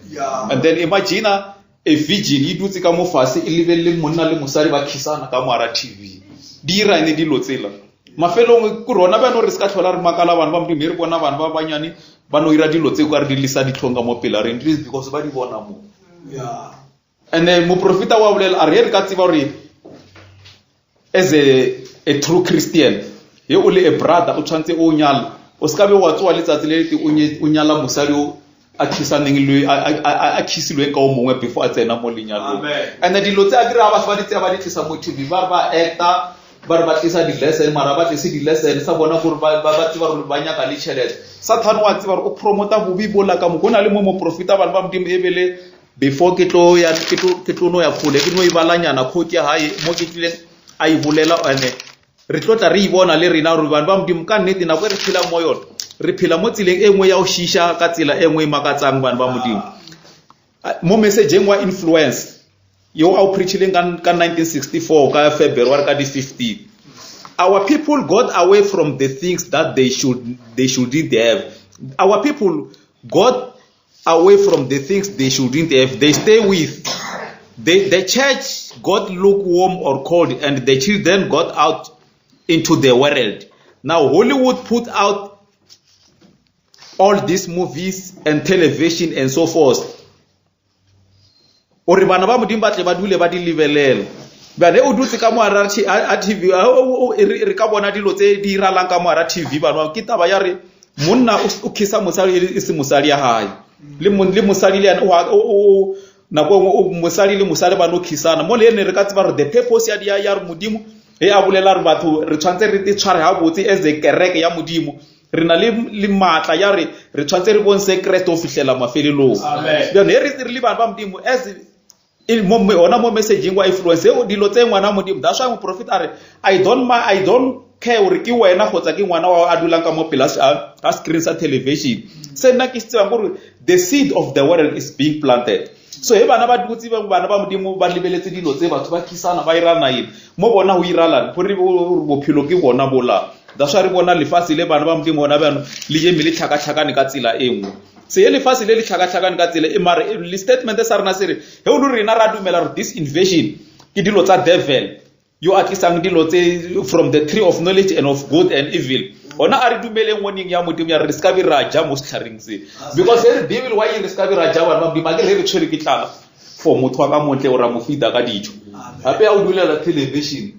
And then imagine a virgin e dutse ka mo fatshe e lebelele monna le mosadi ba khisana ka mo hara TV. Di ira ene dilo tsela. Mafelong ke rona bjano re se ka tlhola re makala bana ba Modimo re bona bana ba banyane ba no ira dilo tse ka re di lesa ditlhong ka mo pela reng it is because ba di bona mo. And then moprofeta wa bolela a re re ka tseba gore as a true Christian he o le a brother o tshwantse o nyala o se ka be wa tsoa letsatsi le lete o nyala mosadi o a khisaneng le a khisilweng ka o mongwe before a tsena mo lenyalong. And dilo tse a ke re a batho ba di tseya ba di tlisa mo TV ba re ba actor ba re ba tlisa di-lesson mara ba tlise di-lesson sa bona gore ba tseba gore ba nyaka le tšhelete. Sathane wa tseba gore o promota bobe bola ka moka. Go na le mo moprofeta bana ba Modimo ebele before ke tlo ya ke tlo no ya kgole ke no e balanyana quote ya hae mo ke tlileng a e bolela ene re tlo tla re e bona le rena gore bana ba Modimo ka nnete nako e re phelang mo yona re phela mo tseleng e nngwe ya go šiša ka tsela e nngwe e makatsang bana ba Modimo. Mo messageng wa influence yo a o preachileng ka 1964 ka February ka di 15, our people got away from the things that they shouldn't have. Our people got away from the things they shouldn't have. They stay with the church got lukewarm or cold, and the children got out into the world. Now Hollywood put out all these movies and television and so forth. Ore bana ba Modimo ba tle ba dule ba di lebelela. Bjale o dutse ka mo hara a TV, re ka bona dilo tse di iralang ka mo hara TV bana ke taba ya re monna o khisa mosadi e se mosadi ya hae. Le le mosadi le yena o nako e nngwe mosadi le mosadi ba no khisana. Mo le ene re ka tseba gore the purpose ya ya re Modimo e a bolela re batho re tshwantse re tshware ha botse as a kereke ya Modimo. Re na le maatla ya re re tshwantse re bontshe Kreste ho fihlela mafelelong. Bjale re le bana ba Modimo as mo hona mo messageng wa influence eo dilo tse ngwana Modimo. That's why moprofeta a re I don't care hore ke wena kgotsa ke ngwana wa a dulang ka mo pela a screen sa television. Se nna ke se tsebang gore the seed of the world is being planted. So he bana ba dutse ba bana ba Modimo ba lebeletse dilo tse batho ba khisana ba irana eng mo bona ho iralana gore bophelo ke bona bola. That's why re bona lefatshe le bana ba Modimo hona bjano le eme le tlhakatlhakane ka tsela e nngwe. Se lefatshe le le tlhakatlhakane ka tsela e mare le statement sa rena se re he o le rena ra dumela gore this invasion ke dilo tsa devil yo a tlisang dilo tse from the tree of knowledge and of good and evil. Ona a re dumeleng warning ya Modimo ya re re ska be ra ja mo setlhareng se. Because he re Bible why re ska be ra ja bana ba Modimo a ke re re tshwere ke tlala for motho wa ka montle o ra mo feeda ka dijo. Gape a o dulela television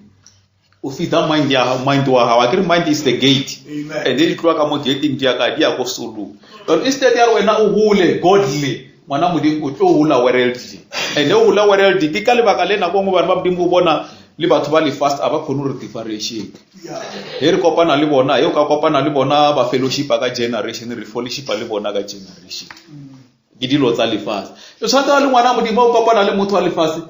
o feeda mind ya mind wa gago. A ke re mind is the gate. And then di tloga ka mo gating di ya ka di ya ko solong. But instead ya re wena o hole godly ngwana Modimo o tlo hola worldly. And o hola worldly ke ka lebaka le nako nngwe bana ba Modimo o bona le batho ba lefase a ba kgone go re differentiate. He re kopana le bona, he o ka kopana le bona ba fellowshipa ka generation, re fellowshipa le bona ka generation. Ke dilo tsa lefatshe. O tshwanetse le ngwana Modimo o kopana le motho wa lefatshe.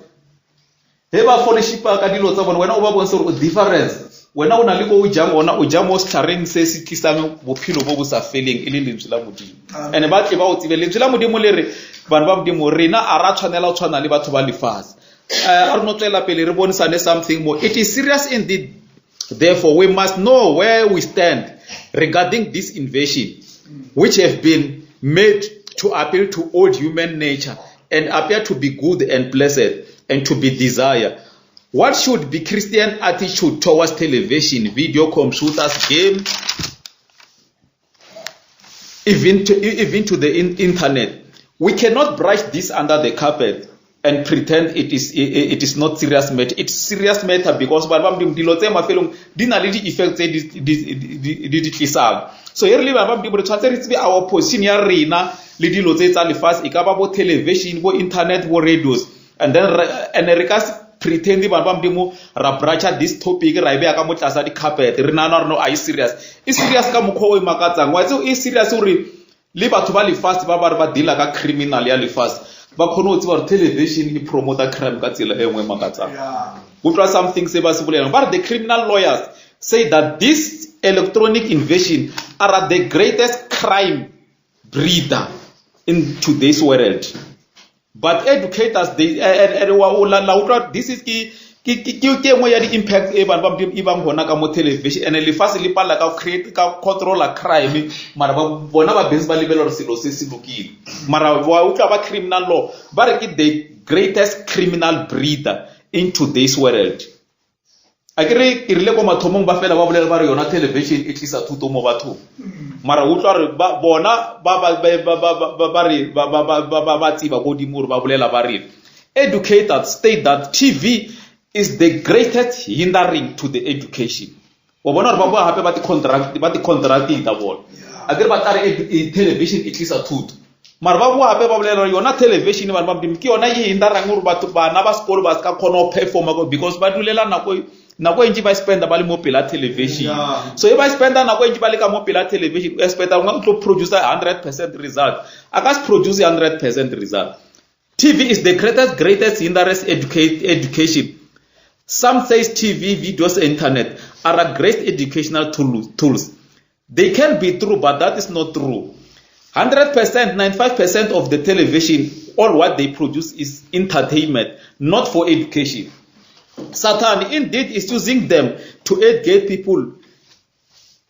He ba fellowshipa ka dilo tsa bona, wena o ba bontshe gore o difference. Wena o na le ko o jang ona, o ja mo setlhareng se se tlisang bophelo bo bo sa feleng e le lentswe la Modimo. And ba tle ba o tsebe lentswe la Modimo le re bana ba Modimo rena a ra tshwanela go tshwana le batho ba lefatshe. Eh, a re no tswela pele re bonisane something more. It is serious indeed. Therefore, we must know where we stand regarding this invasion, which have been made to appeal to old human nature and appear to be good and pleasant and to be desired. What should be Christian attitude towards television, video, computers, game, even to, even to the in internet? We cannot brush this under the carpet and pretend it is, it is not serious matter. It's serious matter because bana ba Modimo dilo tse mafelong di na le di-effect tse di di tlisang. So e re le bana ba Modimo re tshwanetse re tsebe our position ya rena le dilo tse tsa lefatshe, e ka ba bo television, bo internet, bo radios, and then and re ka se pretend bana ba Modimo ra brusha this topic ra e beya ka mo tlasa di-carpet re nahana gore no a e serious. E serious ka mokgwa o e makatsang. Wa tseba e serious gore le batho ba lefase ba ba re ba deala ka criminal ya lefase ba kgone go tseba gore television e promota crime ka tsela e nngwe e makatsang. Utlwa something se ba se bolelang ba re the criminal lawyers say that this electronic invasion are the greatest crime breeder in today's world. But educators, they, and, and, wa, la, la utlwa, this is ke, ke, ke, ke, ke engwe ya di-impact e bana ba Modimo e bang gona ka mo television. And lefase le palela ka create, ka controla crime, mara ba, bona ba busy ba lebelela gore selo se se lokile. Mara wa utlwa ba criminal law, ba re ke the greatest criminal breeder in today's world. A ke re ke rile ko mathomong ba fela ba bolela ba re yona television e tlisa thuto mo bathong. Mara utlwa re ba bona ba ba ba ba ba ba ba re ba ba ba ba ba ba tseba godimo gore ba bolela ba re educators state that TV is the greatest hindering to the education. Wa bona gore ba boa gape ba ti-contract ba ti-contracta bona. A ke re ba tla re television e tlisa thuto. Mara ba boa gape ba bolela gore yona television bana ba Modimo ke yona e hinderang gore batho bana ba sekolo ba se ka kgona go performa because ba dulela nako nako e ntši ba spenda ba le mo pela television. So e ba spenda nako e ntši ba le ka mo pela television, o expecta gore o tlo produce 100% result. A ka se produce 100% result. TV is the greatest hindrance education. Some says TV, videos, internet are a great educational tools. They can be true, but that is not true. 100%, 95% of the television, all what they produce is entertainment, not for education. Satan indeed is using them to educate people.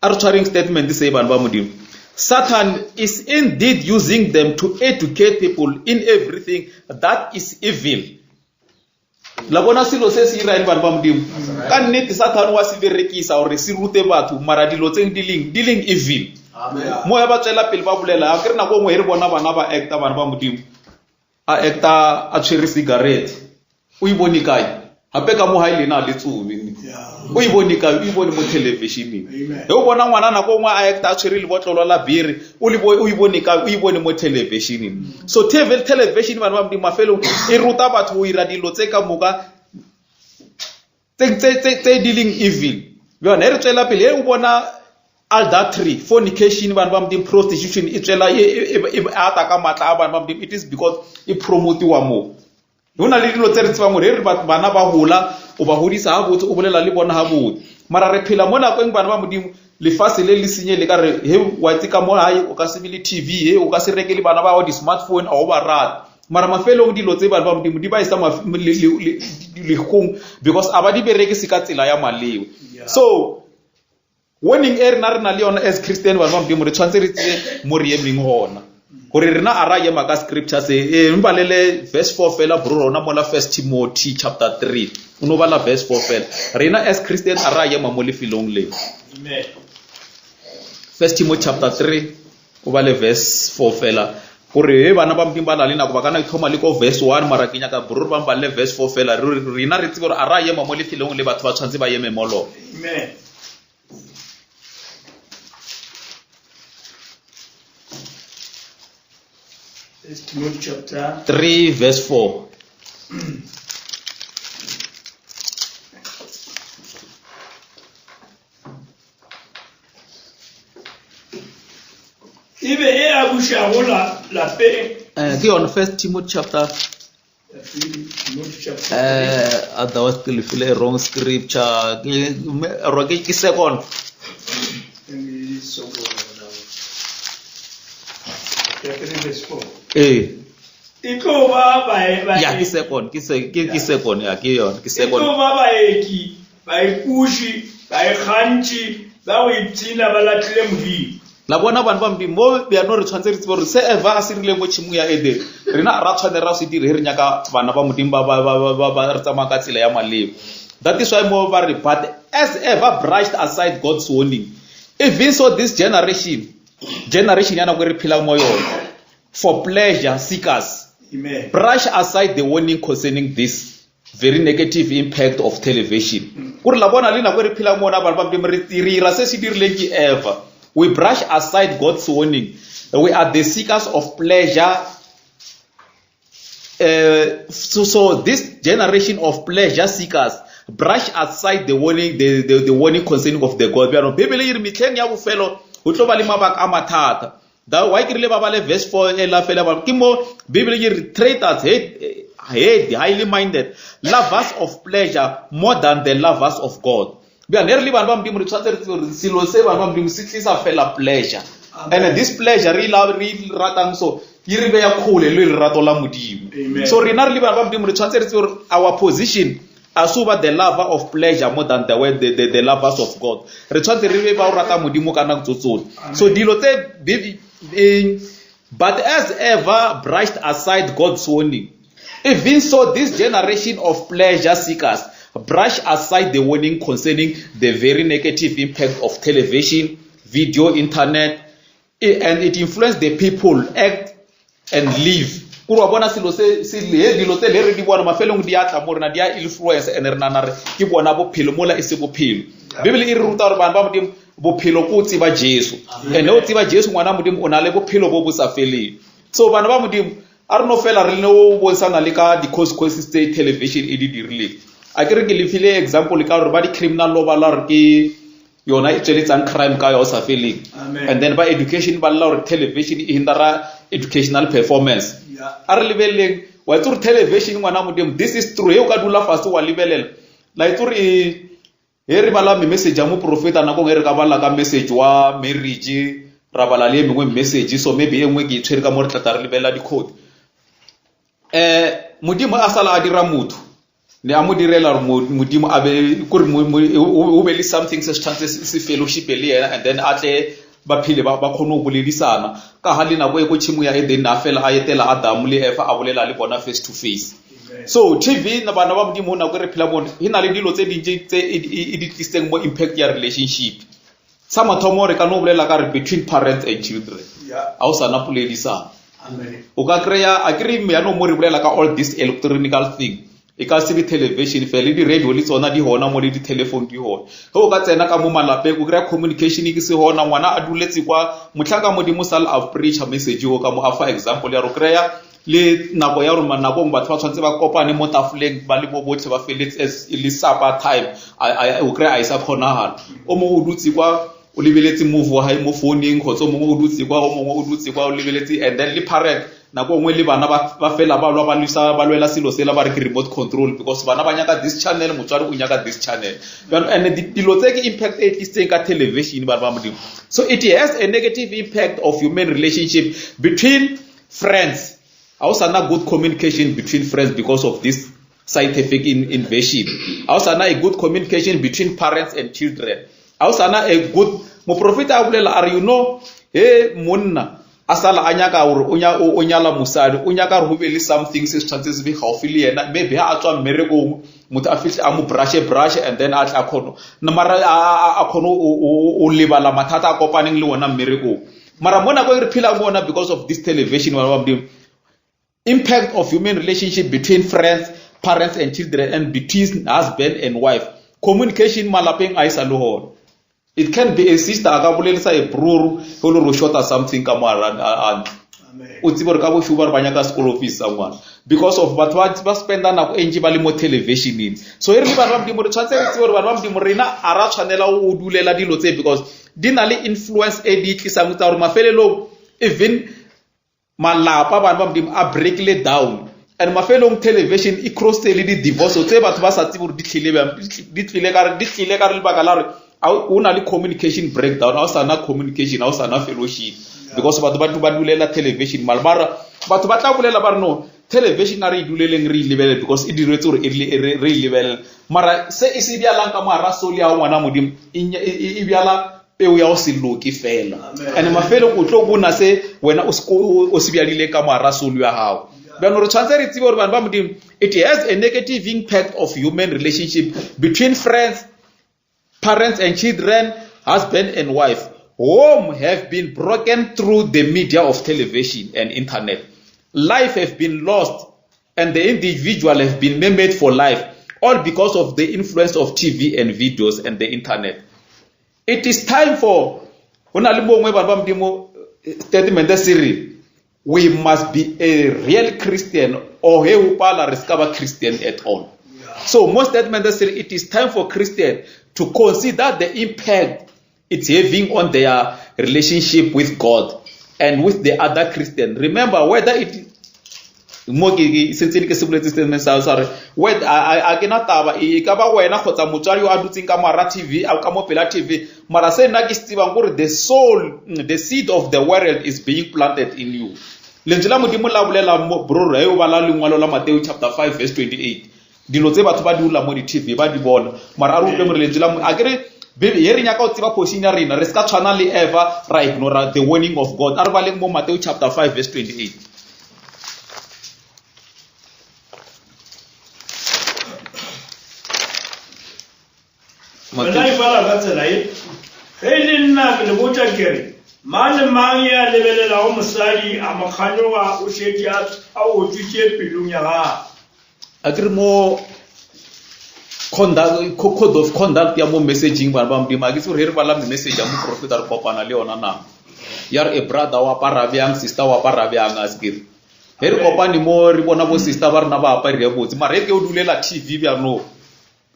Arbitrary statement this bana ba Modimo. Satan is indeed using them to educate people in everything that is evil. La bona selo se se irang bana ba Modimo. Ka nnete Satan wa se berekisa gore se rute batho mara dilo tse di leng di leng evil. Moya ba tswela pele ba bolela, a ke re nako nngwe e re bona bana ba acta bana ba Modimo. A acta a tshwere cigarette. O e bone kae? Gape ka mo hae lena le tsomi. O e bone kae? O e bone mo televisioneng. Ge o bona ngwana nako nngwe a acta a tshwere lebotlolo la bere, o le o e bone kae? O e bone mo televisioneng. So TV, television bana ba Modimo mafelong e ruta batho go ira dilo tse ka moka tse di leng evil. Bjona e re tswela pele, e o bona adultery, fornication, bana ba Modimo, prostitution e tswela e ata ka matla a bana ba Modimo. It is because e promotiwa mo. Ho na le dilo tse re tsebang gore re bana ba hola, o ba hodisa ha botse, o bolela le bona ha botse. Mara re phela mo nakong bana ba Modimo, lefatshe le le senye le ka re, he wa itse ka mo hae, o ka se be le TV, he o ka se reke le bana ba hao di-smartphone, a o ba rata. Mara mafelong dilo tse bana ba Modimo di ba isa lehung because a ba di berekise ka tsela ya maleba. So warning e rena re na le yona as Christian bana ba Modimo, re tshwanetse re tsebe mo re emeng gona. Gore rena a ra ema ka scripture se, mbalele verse 4 fela bro, rona mola 1 Timothy chapter 3. O no bala verse 4 fela. Rena as Christian a ra ema mo lefelong le. Amen. 1 Timothy chapter 3 o bale verse 4 fela. Gore he bana ba Modimo ba na le nako ba kana thoma le ko verse 1, mara ke nyaka bro ba mbalele verse 4 fela. Rena re tsebe gore a ra ema mo lefelong le batho ba tshwanetse ba eme mo lona. Amen. First Timothy chapter 3 verse 4. E be e a bušago lapeng. Ke yone 1 Timothy chapter Timothy chapter Otherwise ke lefile wrong scripture. Ke second. Chapter 3 verse 4. E tlo ba bae, bae, Ya ke second, ke se ke ke second ya ke yona, ke e second. tlo ba baeki, baikuši, baikgantši, ba go ipshina ba lahlile Modimo. La bona bana ba Modimo mo bjano re tshwanetse re tsebe gore se Eva a se rileng mo tšhimong ya Edene rena ga ra tshwanela ra se dire ge re nyaka bana ba Modimo ba ba ba ba ba re tsamaya ka tsela ya maleba. That is why mo ba re but as Eva brushed aside God's warning even so this generation generation ya nako e re phelang mo yona for pleasure seekers Amen. brush aside the warning concerning this very negative impact of television kore la bona le nako e re phelang mo ona bana ba modimo re ira se se dirileng ke eva we brush aside god's warning we are the seekers of pleasure uh, so, so this generation of pleasure seekers brush aside the warning the, the, the warning concerning of the god bjano bibele e re metlheng ya bofelo go tlo ba le mabaka a mathata That why ke rile ba bale verse 4 e la fela ba ke mo Bibele e re traitors hate hate highly minded lovers of pleasure more than the lovers of God. Bjale ne re le bana ba Modimo re tshwanetse re tsebe gore selo se bana ba Modimo se tlisa fela pleasure. And this pleasure re la re ratang so e re beya kgole le lerato la Modimo. Amen. So rena re le bana ba Modimo re tshwanetse re tsebe gore our position a se ba the lover of pleasure more than the, the, the, the lovers of god re tshwanetse re be ba o rata modimo ka nako tso so dilo tse eh, but as ever brushed aside god's warning even so this generation of pleasure seekers brush aside the warning concerning the very negative impact of television video internet and it influenced the people act and live kore wa bona selo se se le dilo tse le re di bona mafelong di a tla mo rena di a influence and re nana re ke bona bophelo mola e se bophelo bibele e re ruta gore bana ba modimo bophelo ko o tseba jesu and o tseba jesu ngwana modimo o na le bophelo bo bo sa feleng so bana ba modimo a re no fela re ne o bontshana le ka di-consequences tse television e di dirileng a ke re ke lefile example ka gore ba di-criminal law ba la gore ke yona e tsweletsang crime ka yo sa feleng and then ba education ba lla gore television e hindera educational performance a re lebeleleng wa itse gore television ngwana modimo this is true he o ka dula fase wa lebelela la itse gore he re bala message ya moprofeta nakong e re ka bala ka message wa marriage ra bala le e mengwe message so maybe e nngwe ke e tshwere ka mo re tlatla re lebelela dicode um modimo a sala a dira motho ne a mo direla gore modimo a be kore o be le something se se tshwanetse se fellowship le yena and then a tle ba phele ba kgone go boledisana ka ga le nako e ko tšhimo ya eden a fela a etela adamu le efa a bolela le bona face to face so tv bana ba modimo nako e re phela bone e na le dilo tse dintsi tse e, e, e di tlisitseng mo impact ya relationship sa mathomo re ka no bolela ka re between parents and children ga o sana poledisano o ka kry-a a kry yaanong mo re bolela ka all this electronical thing e ka se be television fela le di-radio le tsona di gona mo le di-telephone di gona ge o ka tsena ka mo malapeng o kry-a communication ke se gona ngwana a duletse kwa motlha ka modimo sal a preacher message o ka mo a fa example ya re kry-a le nako ya gore nakong batho ba tshwanetse ba kopane mo tafoleng ba le mo botlhe ba feletse as e le supper time o kry-a a e sa kgonagala o mongwe o dutse kwa o lebeletse move wa gae mo founeng kgotsa o mongwe o dutse kwa o mongwe o dutse kwa o lebeletse and then le parent nako nngwe le bana ba fela ba lwa ba lwisa ba lwela selo sela ba re ke remote control because bana ba nyaka this channel motswadi o nyaka this channel and dilo tse ke impact e tlisitseng ka television bana ba modimo so it has a negative impact of human relationship between friends ga o sana good communication between friends because of this scientific in invasion ga o sana a good communication between parents and children ga o sana a good moprofeta a bolela a re you know he monna a sala a nyaka gore o nyala mosadi o nyaka gore go be le something se se tshwanetse se be gaufi le yena maybe ha a tswa mmerekong motho a fitlhe a mo brushe brushe and then a tla kgono mara a kgone o lebala mathata a kopaneng le ona mmerekong mara mo nako e re phelang mo ona because of this television wa modimo impact of human relationship between friends parents and children and between husband and wife communication malapeng a e sa le gona it can be a sister a ka bolelisa a bruru ge o le gore o shorta something ka mo a ntlo o tsebe gore ka bošego ba re ba nyaka sekolo fees sa ngwana because of batho ba spenda nako e ntši ba le mo televisioneng so e re le bana ba modimo re tshwanetse re tsebe gore bana ba modimo rena a ra tshwanela o dulela dilo tse because di na le influence e di tlisang tsa gore mafelelong even malapa bana ba modimo a breakile down and mafelong television e crossed le di-divorce tse batho ba sa tsebe gore di tlile bjang di tlile ka di tlile ka lebaka la gore o na le communication breakdown ga o sana communication ga o sana fellowship because batho ba ba dulela television mara mara batho ba tla bolela ba re no Television a re e duleleng re e lebelele because e diretse gore e re e lebelele. Mara se e se bjalang ka mogara soul ya ngwana Modimo e, e, e, e bjala peo ya go se loke fela. And mafelong o tlo bona se wena o se bjadile ka mogara soul ya gago. Bjano re tshwanetse re tsebe gore bana ba Modimo it has a negative impact of human relationship between friends, parents and children, husband and wife. Home have been broken through the media of television and internet. Life have been lost and the individual have been maimed for life, all because of the influence of TV and videos and the internet. It is time for go na le mongwe bana ba modimo statement se re we must be a real Christian or he upala re ska ba Christian at all. So most statement se re it is time for Christian to consider the impact it's having on their relationship with God and with the other Christian. Remember whether it mo ke sentse ke se boletse statement sa sa re a ke na taba e ka ba wena kgotsa motswadi yo a dutseng ka mara TV a ka mo pela TV mara se nna ke se tsebang gore the soul the seed of the world is being planted in you lentswe la modimo la bolela mo bro re o bala lengwalo la Mateo chapter 5 verse 28 dilo tse batho ba di ula mo di-tv ba di bona mara a re utlwe more lentswe la a kere ye re nyaka go tseba position ya rena re se ka tshwana le eva ra ignora the warning of god a re baleng mo mateo chapter 5 verse 28 Wena e bala ka tsela ye, Ge e le nna ke le botša ke re, mang le mang ye a lebelelago mosadi a mo kganyoga o šetše a otswitše pelong ya gagwe. A ke re mo conduct, code of conduct ya mo messaging bana ba modimo a ke itse gore he re bala message ya moprofeta re kopana le yona na ya re e brother wa apara bjang sister wa apara bjang a se ke re he re kopane mo re bona bo sister ba rena ba apare botse mara he ke o dulela tv bjano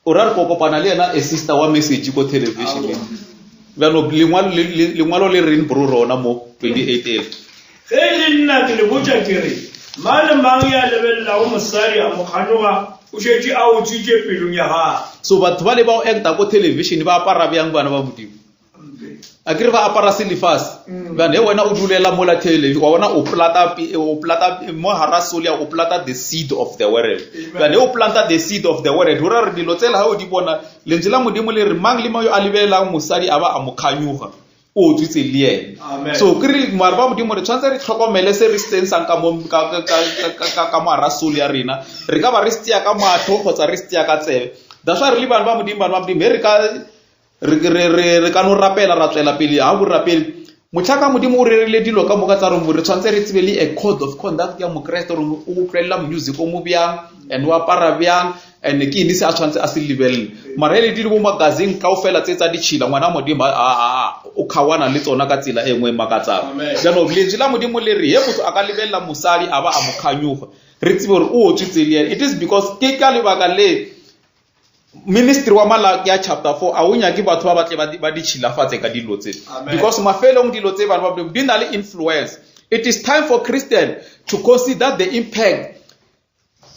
O ra re ko kopana le yena a sister wa message ko televisioneng. Bjano lengwalo le, le, lengwalo le reng bro rona mo 28 ele. Ge e le nna ke le botša ke re, mang le mang ya lebelelago mosadi a mo kganyoga, o šetše a otswitše pelong ya gagwe. So batho ba le ba o acta ko television ba apara bjang bana ba Modimo? A ke re ba apara selefase. Bjane he wena o dulela mola tele wa bona o plata o plata mo hara soul ya o plata the seed of the world. Bjane o planta the seed of the world go ra re dilo tsela ha o di bona lentswe la modimo le re mang le mang yo a lebelelang mosadi a ba a mo kganyoga o otswitse le yena. So ke re mare ba modimo re tshwanetse re tlhokomele se re se tsensang ka mo ka ka ka ka ka mo hara soul ya rena. Re ka ba re se tseya ka mahlo kgotsa re se tseya ka tsebe. That's why re le bana ba modimo bana ba modimo he re ka re, re, re, re ka no rapela ra tswela pele ga borapeli motlhaka modimo o rerile dilo ka moka tsa re re tshwanetse re tsebe le a code of conduct ya mokreste gore o utlwelela music o mo bjang and o apara bjang and ke eng se a tshwanetse a se lebelele mara ele di le bo magazine kao fela tse tsa ditšhila ngwana modimo o kgawana le tsona ka tsela e nngwe e makatsang jaanong lentswe la modimo le re he motho a ka lebelela mosadi a ba a mo kganyoga re tsebe gore o otswitse le ene it is because ke ka lebaka le ministry wa malaki ya chapter 4 a o nyake batho ba batle ba di tshilafatse ka dilo tse because mafelong dilo tse bana ba di na le influence it is time for christian to consider the impact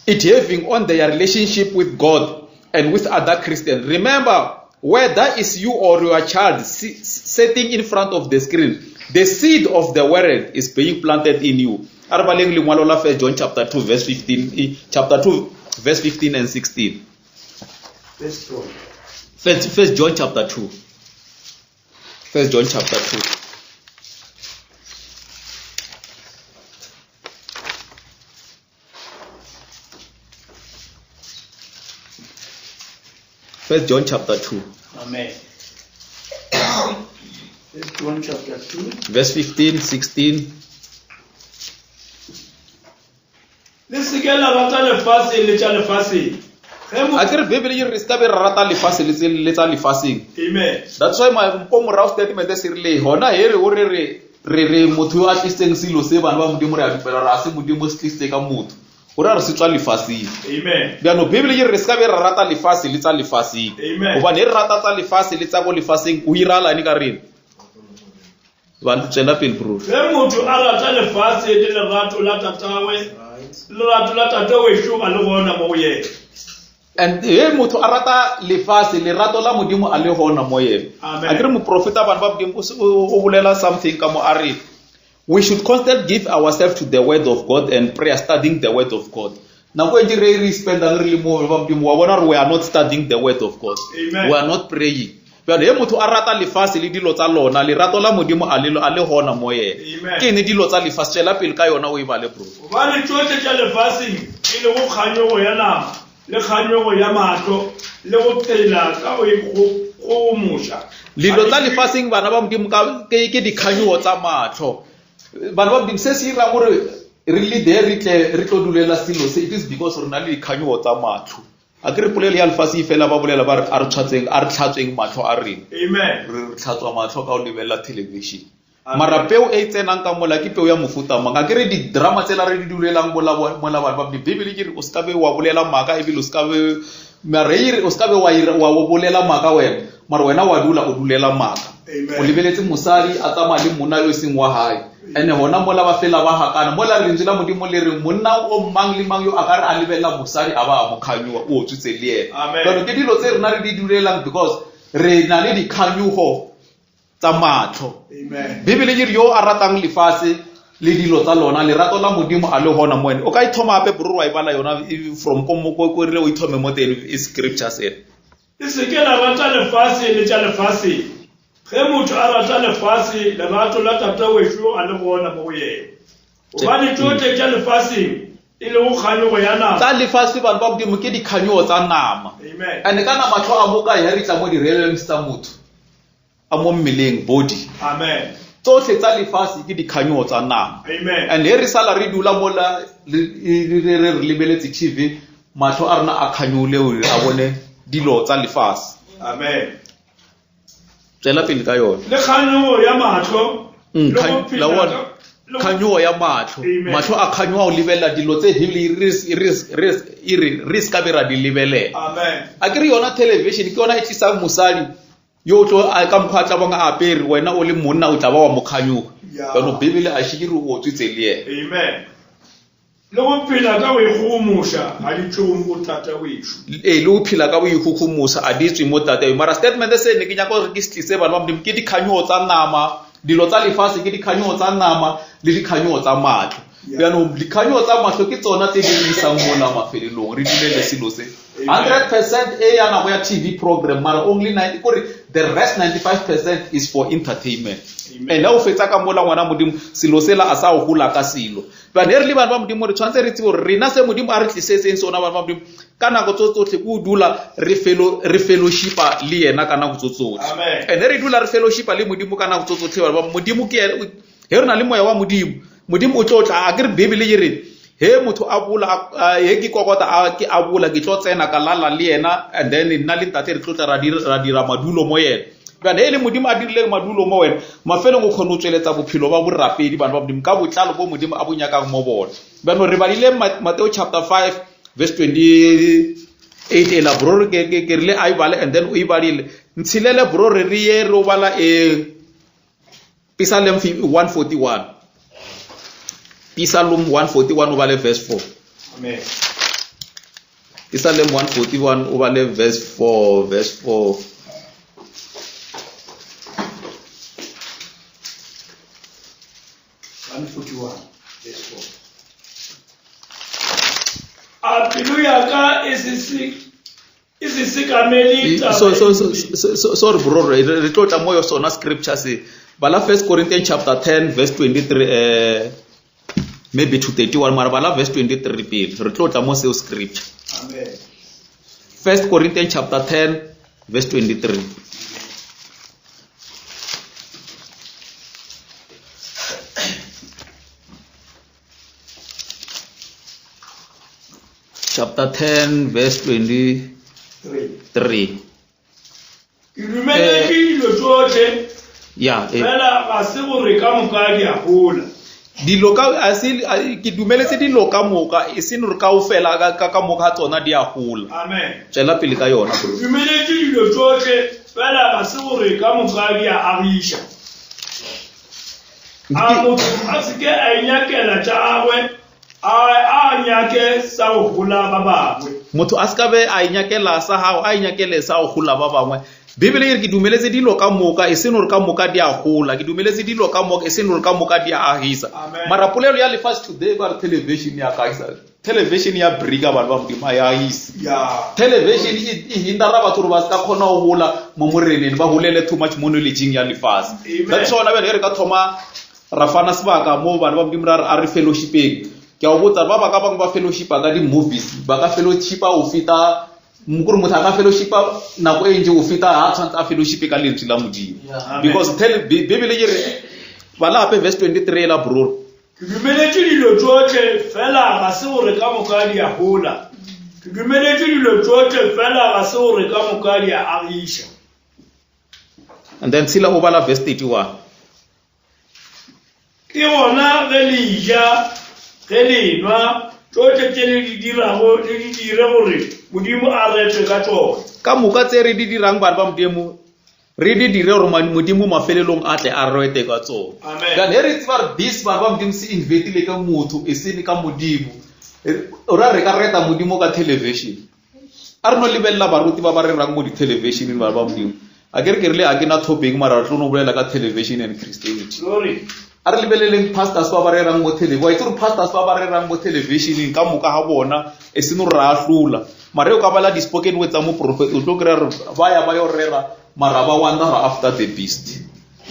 it having on their relationship with god and with other christians remember whether it's you or your child sitting in front of the screen the seed of the world is being planted in you a re baleng lengwalo la first john chapter 2 verse 15 eh, chapter 2 verse 15 and 16 First John. First, first John chapter 2. First John chapter 2. First John chapter 2. Amen. First John chapter 2. Verse 15, 16. Le se ke la rata lefase le tša lefaseng. Ge A ke re Bibele e re se ka be ra rata lefase le tse le tsa lefaseng. Amen. That's why my ko morago statement se rile hona he re o re re re re motho yo a tlisitseng selo se bana ba modimo re a dumela re a se modimo se tlisitse ka motho o ra re se tswa lefaseng Amen. bjano bibele e re re se ka be ra rata lefase le tsa lefaseng Amen. gobane re rata tsa lefase le tsa ko lefaseng o iralane ka rena ba tswela pele bro Ge motho a rata lefase le lerato la tatagwe, lerato la tate wešo ga le gona mo go yena. And he motho a rata lefase lerato la modimo a le gona mo yena Amen. a ke re moprofeta bana ba modimo o se- o o bolela something ka mo a re We should constantly give ourselves to the word of God and prayer, studying the word of God. Nako e ntši re re spendang re le mo ba Modimo, wa bona gore we are not studying the word of God. Amen. We are not praying. Bjale he motho a rata lefase le dilo tsa lona, lerato la Modimo a le a le gona mo yena. Amen. Ke eng dilo tsa lefase? Tšwela pele ka yona o e bale bro. Gobane tšohle tša lefaseng e lego kganyogo ya nama le kganyogo ya mahlo le go phela ka go ikgogomoša. Dilo tsa lefaseng bana ba Modimo ka ke ke dikganyogo tsa mahlo. Bana ba Modimo se se irang gore re le there re tle re tlo dulela selo se it is because re na le dikganyogo tsa mahlo. A ke re polelo ya lefase e fela ba bolela ba re a re tshwatseng a re tlhatsweng mahlo a rena. Amen. Re re tlhatswa mahlo ka go lebelela television. Mara peo e tsenang ka mola ke peo ya mofuta mang? A ke re di-drama tsela re di dulelang mola mola bana ba Bibele ke re o ska be wa bolela maaka ebile o ska be mara e re o ska be wa ira wa bolela maaka wena mara wena wa dula o dulela maaka. Amen. O lebeletse mosadi a tsamaya le monna yo e seng wa hae. Ene hona mola ba fela ba hakana mola lentswe la Modimo le re monna o mang le mang yo a ka re a lebelela mosadi a ba a mo kganyoga o otswitse le yena. Amen. Jalo ke dilo tse rena re di dulelang because re na le dikganyogo tsa matlho. Amen. Bibele e re yo a ratang lefase le dilo tsa lona lerato la Modimo a le gona mo wena. O ka ithoma gape bro wa e bala yona e- from ko mo ko ko rile o ithome mo teng e scripture sena. Le se ke la rata lefase le tša lefaseng. Ge motho a rata lefase, lerato la Tate wešo a le gona mo go yena. Gobane tšohle tša lefaseng e lego kganyogo ya nama. Tsa lefase bana ba Modimo ke dikganyogo tsa nama. Amen. And kana matlho a mo kae ha re tla mo di-realms tsa motho a mo mmeleng body. Amen. Tsotlhe tsa lefase ke dikganyogo tsa nama. Amen. And he re sala re dula mola re re re lebeletse TV matlho a rena a khanyole gore a bone dilo tsa lefase. Amen. Tswela pele ka yona. Le kganyogo ya mahlo Mm, le go khan- phela la bona ka- le go- kganyogo ya matlho Amen. matlho a kganyoga go lebelela dilo tse Bibele e re- e re- e re re se ka be ra di lebelela Amen. a ke re yona television ke yona e tlisang mosadi yo o tlo a- ka mokgwa a tla bang a apere wena o le monna o tla ba wa mo kganyoga Yeah. jaanong Bibele a še ke re o otswitse le yena Amen. Le go phela ka go ikgogomoša ga di tšwe go Tate wešo. ee le go phela ka boikgogomoša a di tswe mo tate mara statement se ne ke nyaka gore ke se tlise bana ba Modimo ke dikganyogo tsa nama dilo tsa lefase ke dikganyogo tsa nama le dikganyogo tsa matlho Yeah. jaanong dikganyogo tsa matlho ke tsona tse di re isang mola mafelelong re dulele selo se Amen. 100% e ya nako ya TV program mara only 90 kore the rest 95% is for entertainment Amen. and ha o fetsa ka mola ngwana Modimo selo sela a sa o gola ka selo bjale he re le bana ba Modimo re tshwanetse re tsebe gore rena se Modimo a re tlisetseng sona bana ba Modimo ka nako tso tsotlhe ke o dula re felo re fellowshipa le yena ka nako tso tsotlhe Amen. and he re dula re fellowshipa le Modimo ka nako tso tsotlhe bana ba Modimo ke yena he re na le moya wa Modimo Modimo o tlo tla a ke re Bibele e re he motho a bola a- he ke kokota a ke a bola ke tlo tsena ka lala le yena and then nna le ntate re tlo tla ra dira ra dira madulo mo yena bjale he e le Modimo a dirileng madulo mo wena mafelong o kgone go tsweletsa bophelo ba borapedi bana ba Modimo ka botlalo bo Modimo a bo nyakang mo bona bjalo re badile Mateo chapter 5 verse 28 ela bro re ke ke- ke rile a e bale and then o e badile ntshilele bro re re ye re o bala e Psalm 141 Psalm 141 o bale verse 4 Amen. Psalm 141 o bale verse 4 verse 4 141 verse 4. A pelo ya ka e se se e se sekamele taba so so e so mpe. so so- sorry bro re re tlo tla mo yo sona scripture se bala first Corinthians chapter 10 verse 23 eh maybe to 31 mara bala verse 23 pele re tlo tla mo seo scripture Amen. First Corinthians chapter 10 verse 23 Chapter 10 verse 23 3. Ke dumeletše dilo tšohle yeah eh. fela ga se gore ka moka di a gola. dilo ka a se a- ke dumeletse dilo ka moka e seng gore kaofela ka ka ka moka ga tsona di a gola Amen. tswela pele ka yona bro Dumeletše dilo tšohle fela ga se gore ka moka di a agiša. A motho a se ke a inyakela tša gagwe, a a nyake sa go hola ba bangwe. motho a se ka be a inyakela sa gago a inyakele sa go gola ba bangwe Bibele e re ke dumeletse dilo ka moka e seng gore ka moka di a gola ke dumeletse dilo ka moka e seng gore ka moka di a agisa mara polelo ya lefatshe today ba re television ya agisa television ya brika vanhu va modimo a ya agise television e hindara batho gore ba se ka kgona go gola mo moreneng ba golele too much mo knowledgeng ya lefatshe that's why bjale re ka thoma ra fana sebaka mo bana ba modimo ra re a re fellowshipeng ke a go botsa ba ba ka bangwe ba fellowshipa ka di-movies ba ka fellowshipa go feta kore motho a ka fellowshipa nako e ntši go feta ga tshwanetse a fellowshipe ka lentswe la modimo because bibele ke re bala gape verse 23 la broro Ke dumeletše dilo tšohle, fela ga se gore ka moka di a hola. Ke dumeletše dilo tšohle, fela ga se gore ka moka di a agiša. And then tshela o bala verse 31. Ke gona ge le ja, ge le enwa, tšohle tše le di dirago le di dire gore Modimo a retwe ka tšona. Ka moka tse re di dirang bana ba Modimo re di dire gore Modimo mafelelong a tle a rete ka tsona. Amen. Ge re tseba gore this bana ba Modimo se invertile ka motho e seng ka Modimo, ra re ka reta Modimo ka television. A re no lebelela baruti ba ba rerang mo dithelebišeneng bana ba Modimo. A ke re ke rile a ke na topic mara re tlo no bolela ka television and Christianity. Glory. A re lebeleleng pastors ba ba rerang mo television. Wa itse gore pastors ba ba rerang mo televisioneng ka moka ga bona e seng gore re ahlola. Mara o ka bala di-spoken words tsa moprofeta o tlo kry-a re ba ya ba yo rera mara ba wandera after the beast.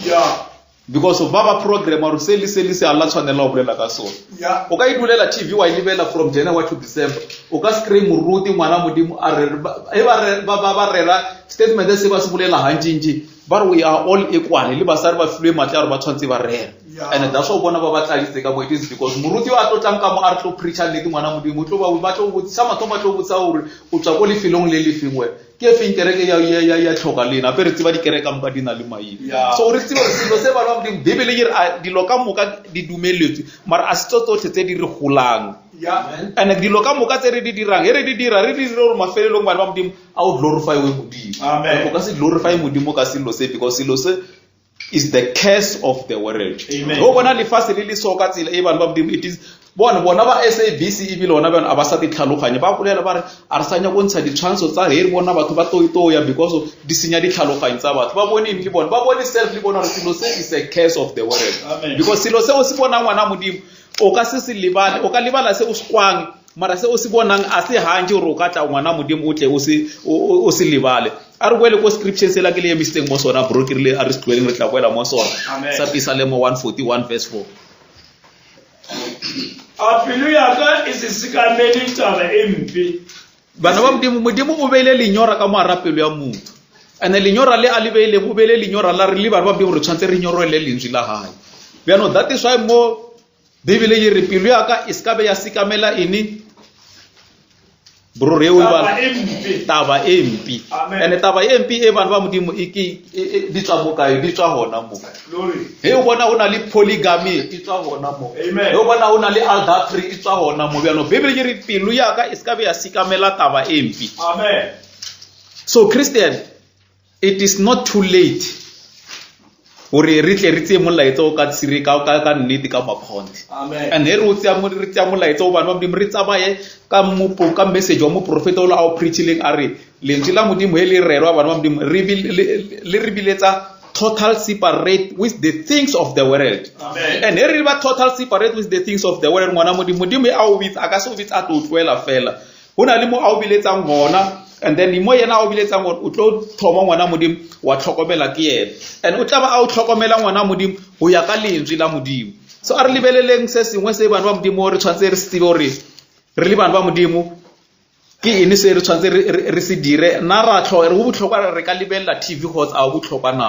Yeah. Because ba ba programma gore se le se le se a la tshwanela go bolela ka sone. Yeah. O ka e dulela TV wa e lebela from January to December. O ka se kry-e moruti ngwana modimo a re e ba re ba ba ba rera statement se ba se bolela gantšintši ba re we are all equal le basadi ba filwe matla a gore ba tshwanetse ba rera. Yeah. And that's why o bona ba ba tladitse ka mo it is because moruti yo a tlo tlang ka mo a re tlo preacher nnete ngwana modimo o tlo ba ba tlo botsisa mathomo ba tlo botsa gore o tswa ko lefelong le le feng wena. Ke e feng kereke ya, ya, ya, ya tlhoka lena ape re tseba dikereke ka moka di na le maina Yeah. so re tsebe gore selo se bana ba modimo bibele ke re a, dilo ka moka di dumeletswe mara a se tso tsotlhe tse di re golang Yeah. and dilo ka moka tse re di dirang e re di dira re di dire gore mafelelong bana ba modimo a o glorify we modimo Amen. o ka se glorify modimo ka selo se because selo se is the curse of the world Amen. o bona lefase le le so ka tsela e bana ba modimo it is bone bona ba SABC ebile ona bjana a ba sa ditlhaloganye ba bolela ba re a re sa nyaka go ntsha ditshwantsho tsa he re bona batho ba toitoya because di senya ditlhaloganyo tsa batho ba bone eng le bone ba bone self le bona gore selo se is a curse of the world Amen. because selo se o se bonang ngwana modimo o ka se se lebale o ka lebala se o se kwang mara se o se bonang a se gantši gore o ka tla ngwana modimo o tle o se o- o se lebale a re boele ko scripture sela ke le emisitseng mo sona bro ke rile a re se tloeleng re tla boela mo sona Amen. sa pisalemo 141 verse 4 A pelo ya ka e se sekamele taba e mpe. bana ba modimo modimo o beile lenyora ka moara pelo ya motho and lenyora le a le beileng o beile lenyora la re le bana ba modimo re tshwanetse re nyorele lentswe la gae bjano that is why mo bibele e re pelo ya ka e se ka be ya sekamela ene bro re o e Taba bala e mpe. taba e mpe Amen. and taba e mpe e bana ba modimo e ke e- e- di tswa mo kae di tswa gona mo Glory. he o bona go na le polygamy e tswa gona mo Amen. he o bona go na le adultery e tswa gona mo bjano bibele ke re pelo ya ka e se ka be ya sekamela taba e mpe Amen. so christian it is not too late gore re tle re tseye molaetsa o ka tshire ka ka ka nnete ka makgonthe Amen. and he re o tseya mo- re tseya molaetsa o bana ba modimo re tsamaye ka mopo ka message wa moprofeta o le a o preachileng a re lentswe la modimo he le rerwa bana ba modimo re bi- le le re biletsa total separate with the things of the world Amen. and he re ba total separate with the things of the world ngwana modimo modimo a o bitsa a ka se o bitsa a tlo o tlohela fela go na le mo a o biletsang gona and then mo yena a o biletsang gore o tlo thoma ngwana modimo wa tlhokomela ke yena and o tla ba a o tlhokomela ngwana modimo go ya ka lentswe la modimo so a re lebeleleng se sengwe se bana ba modimo re tshwanetse re se tsebe gore re le bana ba modimo ke eng se re tshwanetse re- re re se dire nna ra tlho re go botlhokwa re ka lebelela tv kgotsa a go botlhokwa na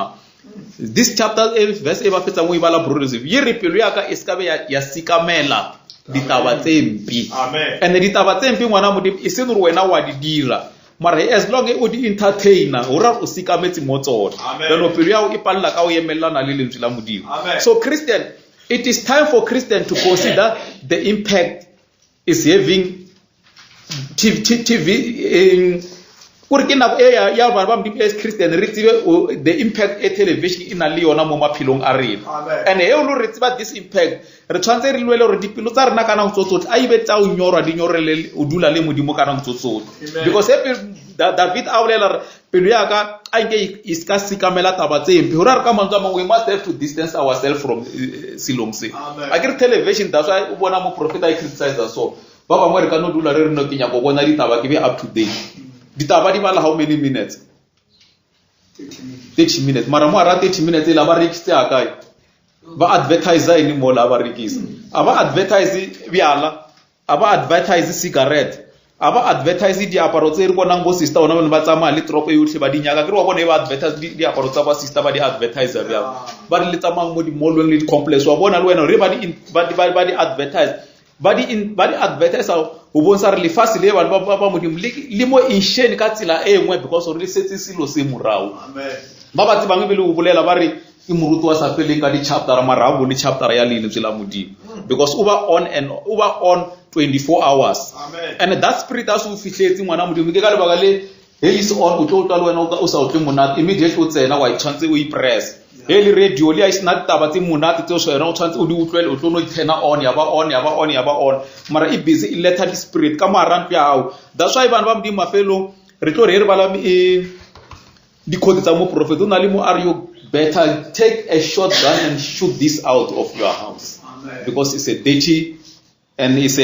this chapter e verse e ba fetsang o e bala brothers ye re pelo ya ka e se ka be ya ya sikamela ditaba tse mpe Amen. and ditaba tse mpe ngwana modimo e seng gore wena wa di dira mara as long e o di entertainer go ra o sikametse mo tsona Amen. jalo pelo ya go e palela ka o emelelana le lentswe la modimo Amen. so christian it is time for christian to consider the impact is having TV, TV, Kore ke nako e ya bana ba Modimo as Christian re tsebe the impact e television e nang le yona mo maphelong a rena. And he o le re tseba this impact, re tshwanetse re lwele gore dipelo tsa rena ka nako tso tsotlhe a ibe tsa o nyorwa di nyorele o dula le Modimo ka nako tso tsotlhe. Because he David a bolela re pelo ya ka a nke e se ka sikamela taba tse mpe. Gore a re ka mantswe a mangwe we must have to distance ourselves from selong se. A ke re television, that's why o bona moprofeta a criticize so. Ba bangwe re ka no dula re re no ke nyako bona ditaba ke be up to date. Ditaba di bala how many minutes? 30 minutes. Mara mo ara 30 minutes e la ba rekisitse a kae? Ba advertise eng mo la ba rekisa? A ba advertise bjala, a ba advertise cigarette, a ba advertise diaparo tse re bonang bo sister bona ba tsamaya le toropo yotlhe ba di nyaka. Ke re wa bona e ba advertise diaparo tsa ba sister ba di advertise bjalo. Ba re le tsamayang mo di-mall-ong le di-complex wa bona le wena re ba di ba di ba di advertise. Ba di ba di advertise go bontsha re lefatshe le bana ba ba Modimo le mo inšene ka tsela e nngwe because re le setse selo se morago. Ba ba tsebang ebile o bolela ba re ke moruti wa sa feleng ka di-chapter mara ha bone chapter ya lentswe la Modimo because o ba on and o ba on 24 hours. And that spirit a se o fihletse ngwana Modimo ke ka lebaka le he is on o tlo utlwa le wena o sa utlwe monate immediately o tsena wa tshwanetse o ipress. He le radio le a sena ditaba tse monate tse o sa yona o tshwanetse o di utlwele o tlo no turn on ya ba on ya ba on ya ba on mara e busy e letha di spirit ka moara ntlo ya gago. That's why bana ba Modimo mafelong re tlo re re bala e dikhoti tsa moprofeta o na le mo a re you better take a shotgun and shoot this out of your house. Amen. Because it's a dirty and it's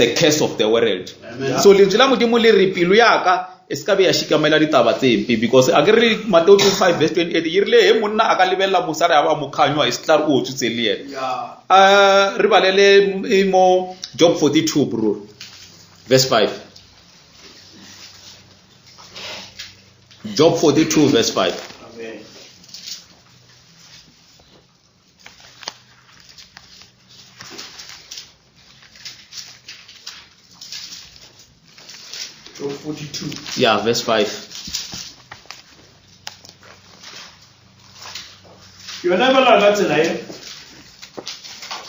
a curse of the world. Amen. So lentswe la Modimo le re pelo ya ka e se ka be ya shikamela ditaba tse mpe because a ke re Mateo 25 verse 28 e rile he monna a ka lebelela mosadi a ba mo khanywa e se tla re o tswitse le yena. Re balele mo Job 42 bro verse 5. Job 42 verse 5. Amen. Job 42. Yeah, verse 5. Yona bala ka tsela e.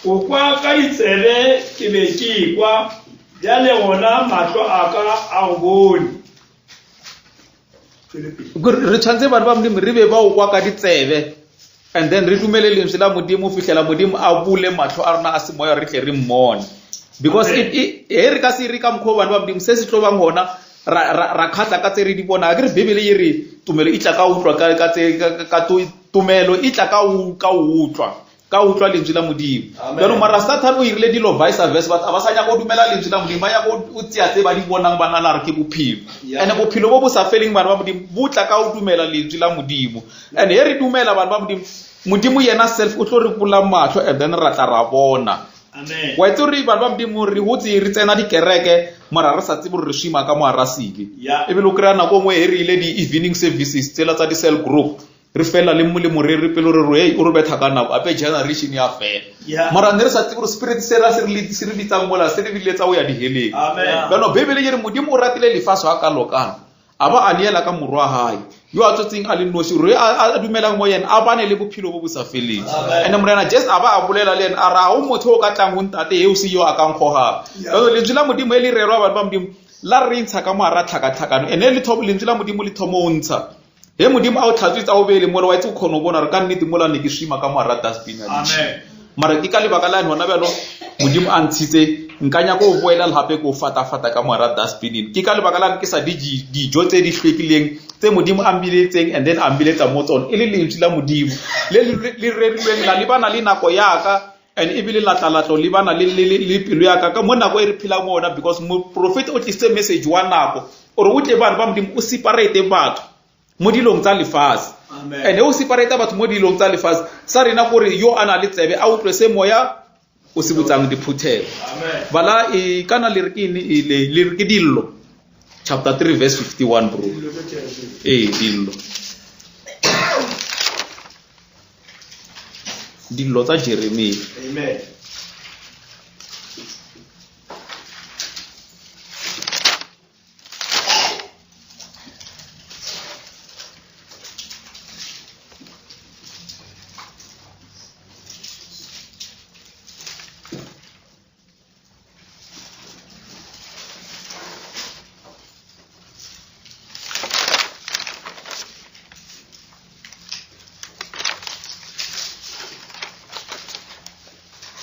O kwa ka ditsebe ke be ke kwa, bjale gona mahlo a ka a go bone. Re tshwanetse bana ba Modimo re be ba o kwa ka ditsebe and then re dumele lentswe la Modimo fihlela Modimo a bule mahlo a rona a semoya re tle re mmone. Because he re ka se re ka mokgwa bana ba Modimo se se tlo bang hona ra kgatla ka tse re di bonang. Akere Bibele e re tumelo e tla ka utlwa ka, ka tse, ka, ka, ka tumelo e tla ka u, ka utlwa. Ka utlwa lentswe la Modimo. Amen. Jaanong mara Satan o irile dilo vice versa, batho ba sa nyaka go dumela lentswe la Modimo, ba nyaka go tseya tse ba di bonang ba nagana re ke bophelo. And bophelo bo bo sa feleng bana ba Modimo bo tla ka go dumela lentswe la Modimo. And he re dumela bana ba Modimo, Modimo yena self o tlo re bula mahlo and then ra tla ra bona. Amen. Wa itse gore bana ba Modimo re hotse re tsena dikereke mara re sa tsebe gore re swima ka mo hara sebe. Ebile o kry-a nako nngwe he re ile di-evening services tsela tsa di-cell group re fela le molemo re re pele re re hey o re betha ka nako ape generation ya fela. Mara ne re sa tsebe gore spirit se ra se re le se re bitsang mola se re biletsa go ya diheleng. Amen. Jaanong Bibele e re Modimo o ratile lefatshe ga kalokalo a ba a neela ka morwa hae yo a tswetseng a le nosi gore a dumelang mo yena a bane le bophelo bo bo sa feleng. Amen. And Morena Jesu a ba a bolela le ena a re ha o motho o ka tlang ho ntate eo se yo a ka nkgogang. Jaanong lentswe la Modimo e le rerwa bana ba Modimo la re ntsha ka mo hara tlhakatlhakano ene le thomo lentswe la Modimo le thomo o ntsha. He Modimo a o tlhatswetsa o beele mola wa itse o kgona go bona re ka nnete mola ne ke swima ka mo hara dustbin ya ditšhila. Amen. Mara ke ka lebaka la eng hona bjalo Modimo a ntshitse nka nyaka go boela le gape ke o fatafata ka mo hara dustbin. Ke ka lebaka la eng ke sa di dijo tse di hlwekileng tse Modimo a mbiletseng and then a mbiletsa mo tsone e le lentswe la Modimo le le rerilweng la lebana le nako ya ka and ebile la tla la tlo lebana le pelo ya ka ka mo nako e re phelang mo yona because moprofeta o tlisitse message wa nako gore o tle bana ba Modimo o separate batho mo dilong tsa lefatshe. Amen. And o separate batho mo dilong tsa lefatshe sa rena gore yo a na le tsebe a utlwe se moya o se botsang diphuthego. Amen. Bala e kana le re ke eng e le, le re ke dillo chapter 3 verse 51 bro. Ee, dillo. Dillo tsa Jeremia. Amen.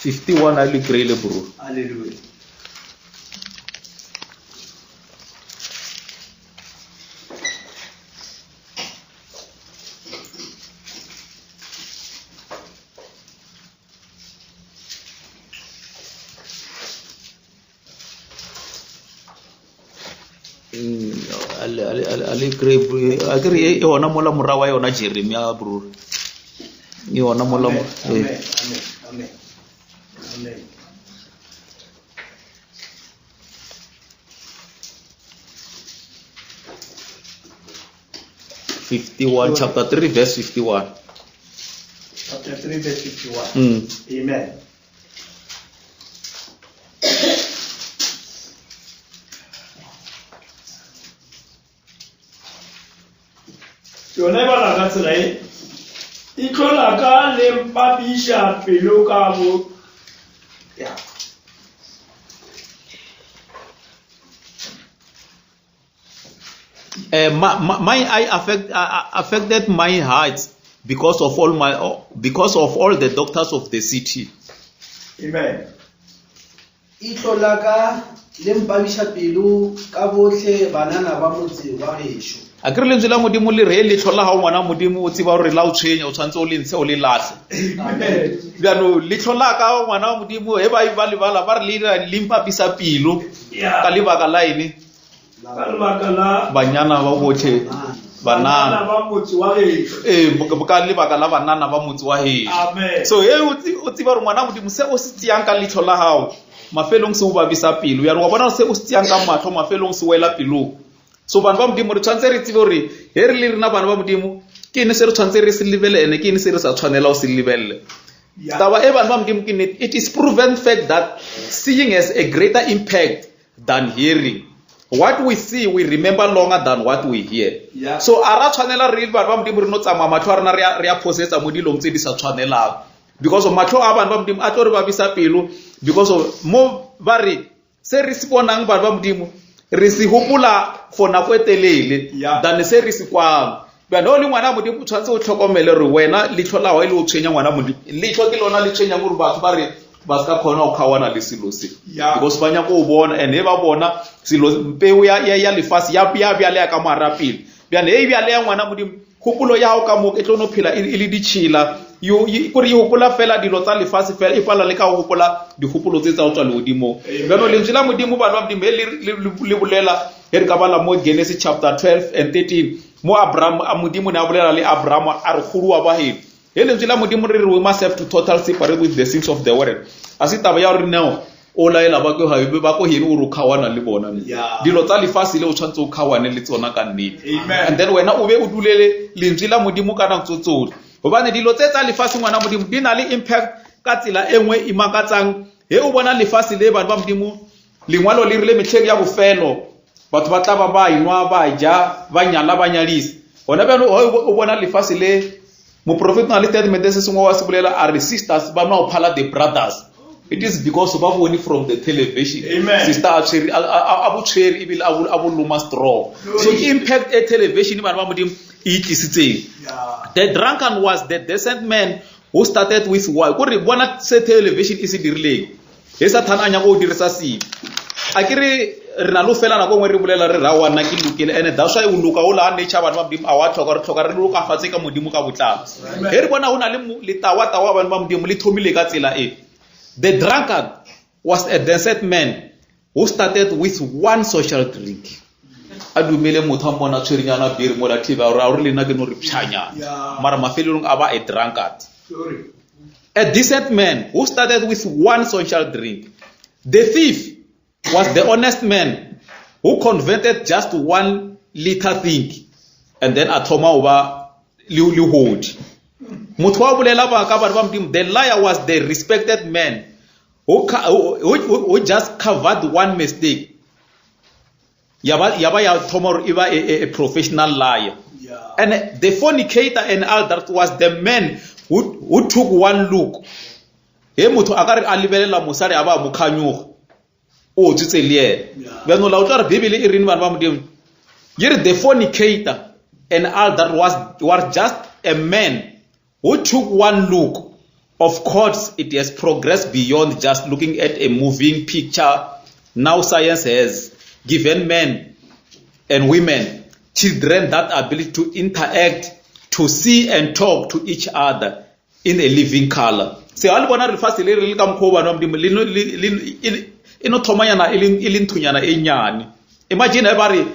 51 a le kry-ile bro. Hallelujah. A le kry a ke re e gona mola morago wa yona Jeremia bro e gona mola Amen. Amen. Amen. Amen. Amen. 51 chapter 3 verse 51 Chapter 3 verse 51. Amen. Yona e bala ka tsela e ihlo la ka le mpapiša pelo ka bo ya My, my, my eye affect, affected my heart because of all my because of all the doctors of the city. Amen. Ihlo la ka le mpabiša pelo ka bohle banana ba motse wa gešo. A ke re lentswe la Modimo le re letlho la gago ngwana Modimo o tseba gore la o tshwenya o tshwanetse o le ntshe o le latlhe. Bjano letlho la ka ngwana wa Modimo he ba ba lebala ba re le le mpapisa pelo ka lebaka la ene Ka lebaka la banyana ba botlhe banana banana ba motse wa gešo. ee ka lebaka la banana ba motse wa gešo. Amen. So he o tseba gore ngwana Modimo se o se tseyang ka letlho la gago mafelong se o babisa pelo ya wa bona se o se tseyang ka matlho mafelong se wela pelong. So bana ba Modimo re tshwanetse re tsebe gore he re le rena bana ba Modimo ke eng se re tshwanetse re se lebelele ene ke eng se re sa tshwanela go se lebelele. Taba e bana ba Modimo ke nnete, it is proven fact that seeing has a greater impact than hearing. What we see we remember longer than what we hear. Yeah. So a ra tshwanela re le bana ba Modimo re no tsamaya matlho a rena re a phosetsa mo dilong tse di sa tshwanelang because of matlho a bana ba Modimo a tlo re babisa pelo because of mo ba re se re se bonang bana ba Modimo re se hopola for nako e telele Yeah. than se re se kwang. Bjale o le ngwana Modimo o tshwanetse o tlhokomele gore wena letlho la gago e le o tshwenya ngwana Modimo letlho ke lona le tshwenyang gore batho ba re ba se ka kgona go kgaoana le selo se Yeah. because ba nyaka go bona and he ba bona selo peo ya, ya, ya lefase ya ya bjaleya ka moara pele bjale e bjaleya ngwana Modimo kgopolo ya gago ka moka e tlo no phela e le ditšhila kore e gopola fela dilo tsa lefase fela e pala le ka go gopola dikgopolo tse tsa go tswa legodimong. Bjalo lentswe la Modimo bana ba Modimo he le bolela he re ka bala mo Genesis chapter 12 and 13 mo Abraham a Modimo ne a bolela le Abraham a re kgolo wa ba heno. He lentswe la Modimo re re we must have to total separate with the sins of the world. A se taba ya gore neo o laela ba ko gae ba ko heno gore o kgaoana le bona. Yeah. Dilo tsa lefase le o tshwanetse o kgaoane le tsona ka nnete. Amen. And then wena o be o dulele lentswe la Modimo ka nako tsotlhe. Hobane dilo tse tsa lefatshe ngwana Modimo di na le impact ka tsela e nngwe e makatsang. He o bona lefatshe le bana ba Modimo lengwalo le rile mehleng ya bofelo batho ba tla ba ba enwa ba ja ba nyala ba nyadisa. Gona bjalo o bona lefatshe le moprofeta o na le statement se sengwe wa se bolela a re sisters ba nwa go phala the brothers. It is because ba bone from the television. Amen. Sister a tshwere a bo tshwere ebile a bo loma straw. So impact e television bana ba Modimo e tlisitseng. Yeah. The drunkard was the decent man who started with wine. Kore bona se television e se dirileng. He Satan a nyaka go dirisa sebe. A ke re re na le ho fela nako nngwe re bolela re ra wa nna ke lokile and that's why o loka o la nature bana ba Modimo a wa tlhoka re tlhoka re lokafatse ka Modimo ka botlalo. He re bona ho na le letawa tawa bana ba Modimo le thomile ka tsela e. The drunkard was a decent man who started with one social drink. A dumele motho a mmona tshwerenyana bere mola thiba gore a re le nna ke no re pshanyana. Yeah. Mara mafelelong a ba a drunkard. Glory. A decent man who started with one social drink. The thief was the honest man who converted just one little thing and then a thoma go ba lehodi. Motho wa bolela ba ka batho ba Modimo, the liar was the respected man who just covered one mistake. Ya ba ya thoma gore e ba a professional liar. Yeah. And the fornicator and adulterer was the man who took one look. He motho a ka re a lebelela mosadi a ba mo kganyoga. O tswetse le yena. Yeah. Bjano la utlwa re Bibele e reng bana ba Modimo? Ye re the fornicator and adulterer was just a man who took one look. Of course, it has progressed beyond just looking at a moving picture. Now science has given men and women, children that ability to interact, to see and talk to each other in a living color. Se ga le bona lefase le re le ka mokgwa o bana ba modimo e no thomanyana e le nthonyana e nnyane. Imagine ba re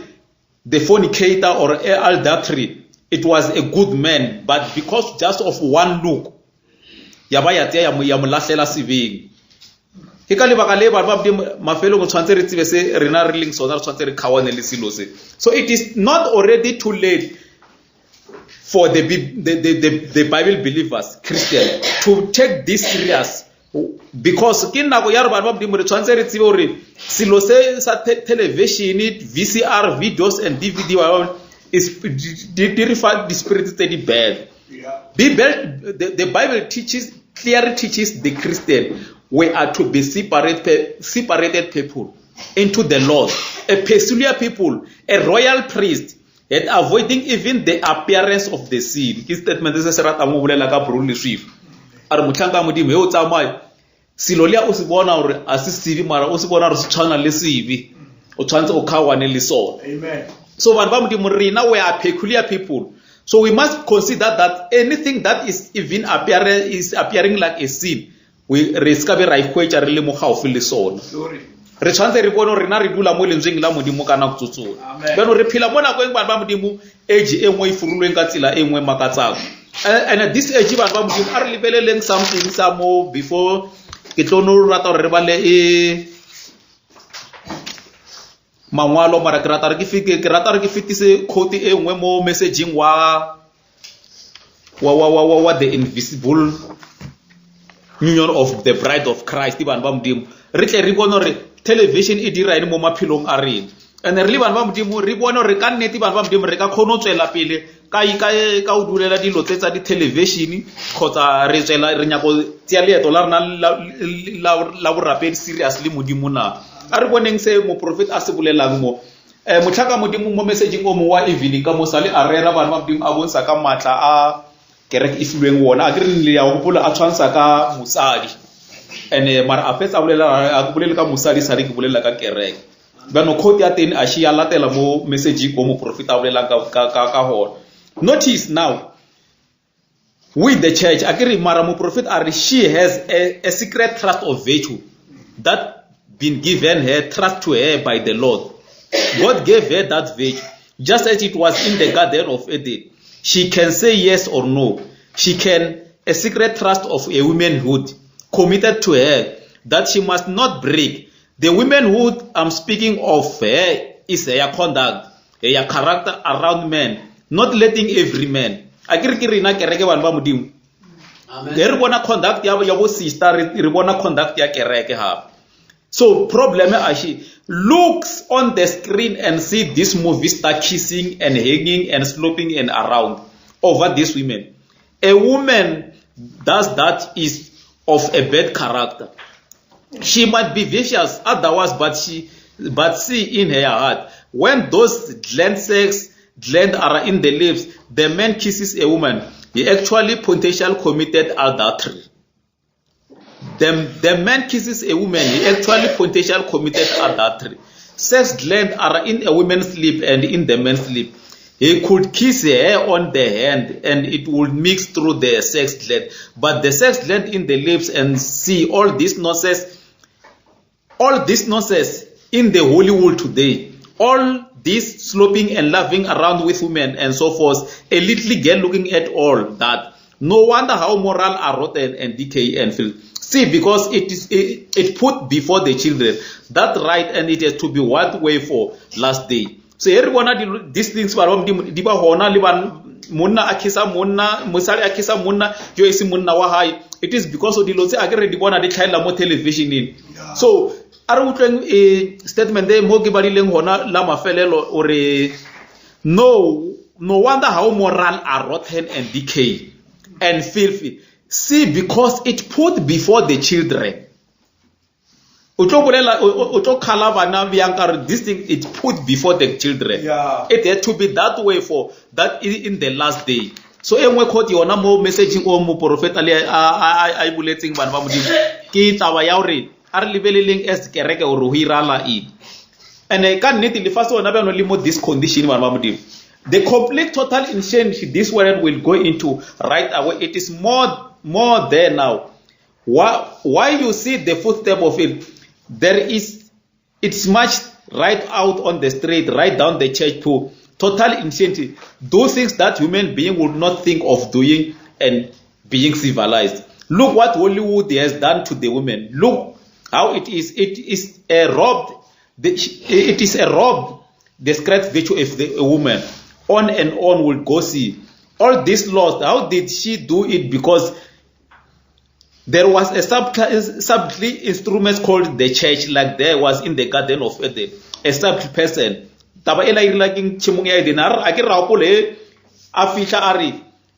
the fornicator or adultery, it was a good man, but because just of one look, ya ba ya tsea ya mo ya mo lahlela sebeng. Ke ka lebaka le batho ba Modimo mafelong tshwanetse re tsebe se rena re leng sona, re tshwanetse re kgaoane le selo se. So it is not already too late for the, the, the, the, the Bible believers, Christian, to take this serious because ke nako ya re bana ba modimo re tshwanetse re tsebe gore selo se sa television vcr videos and dvd di re fa di-spirit tse di bad Bible, the, the bible teaches clearly teaches the christian we are to be separate, separated people into the lord a peculiar people a royal priest and avoiding even the appearance of the sin ke statement se se ratang go bolela ka bro leswifo a re motlhanka wa modimo he o tsamaye selo lea o se bona gore a se sebe mara o se bona gore se tshwana le sebe o tshwanetse o kgaoane le sone so vanhu va modimo rena we are peculiar people so we must consider that anything that is even appearing, is appearing like a sin we re se ka be ra ikgwetša re le mo gaufi le sona re tshwanetse re bone gore rena re dula mo lentsweng la modimo ka nako tsotsone jaanong re phela mo nako eng bana ba modimo age e nngwe e furulweng ka tsela e nngwe makatsang and this age bana ba modimo a re lebeleleng something sa mo before ke tlo no rata gore re bale e mangwalo mara ke rata re ke rata re ke fetise quote e nngwe mo messaging wa wa wa wa wa the invisible union of the bride of Christ bana ba modimo re tle re bone gore television e dira eng mo maphelong a rena and re le bana ba modimo re bone gore ka nnete bana ba modimo re ka kgone go tswela pele ka ka o dulela dilo tse tsa di-television kgotsa re tswela re nyako tseya leeto la rena la borapedi serious le modimo na a re boneng se moprofeta a se bolelang mo um motlhaka modimo mo messageng o mongwe wa evening ka mosale a rera bana ba modimo a bontsha ka maatla a kereke e filweng ona a ke re le ya gopola a tshwantsha ka mosadi and mara a fetsa a bolela a bolele ka mosadi sale ke bolela ka kereke jaanong quote ya teng a she ya latela mo messageng o moprofeta a bolelang ka gona notice now with the church a ke re mara moprofeta a re she has a, a secret trust of virtue that been given her trust to her by the lord god gave her that virtue just as it was in the garden of eden she can say yes or no she can a secret trust of a womanhood committed to her that she must not break The womanhood I'm speaking of her is her conduct, her character around men, not letting every man. A ke re ke rena kereke bana ba Modimo. Ge re bona conduct ya ya bo sister re bona conduct ya kereke gape. So problem a she looks on the screen and see this movie star kissing and hanging and sloping and around over these women. A woman does that is of a bad character. She might be vicious otherwise, but she but see in her heart when those gland sex gland are in the lips, the man kisses a woman. He actually potential committed adultery. The, the man kisses a woman, he actually potential committed adultery. Sex gland are in a woman's lip and in the man's lip. He could kiss her on the hand and it would mix through the sex gland. But the sex gland in the lips and see all this nonsense, all this nonsense in the Hollywood today, all this sloping and laughing around with women and so forth, a little girl looking at all that. No wonder how moral are rotten and decay and filth. See, because it is it, it put before the children that right and it has to be what way for last day. So here re bona these things ba di ba hona le ba monna a kissa monna mosadi a kissa monna yo e se monna wa hae it is because of dilo tse a ke re di bona di tlhaela mo televisioneng so a re utlweng e statement e mo ke badileng hona la mafelelo o re no no wonder how moral are rotten and decay and filthy see because it put before the children o tlo bolela o tlo kgala bana bjang ka gore this thing it put before the children yeah. it had to be that way for that in the last day. So e nngwe quote yona mo messaging o moporofeta le a a e boletseng bana ba Modimo ke taba ya gore a re lebeleleng as kereke gore go irala eng. And ka nnete lefatshe ona bjano le mo this condition bana ba Modimo. The complete total insanity this world will go into right away. It is more more there now. Why, why you see the footstep of it? There is it's much right out on the street, right down the church to total insanity. Do things that human being would not think of doing and being civilized. Look what Hollywood has done to the women. Look how it is. It is a robbed. The, it is a robbed the scratch virtue of the a woman. On and on will go see. All this lost. How did she do it? Because there was a subtly instrument called the church, like there was in the Garden of Eden. A subtle person. Taba e la irela keng tšhemong ya Eden? A re a ke rapole e a fihla a re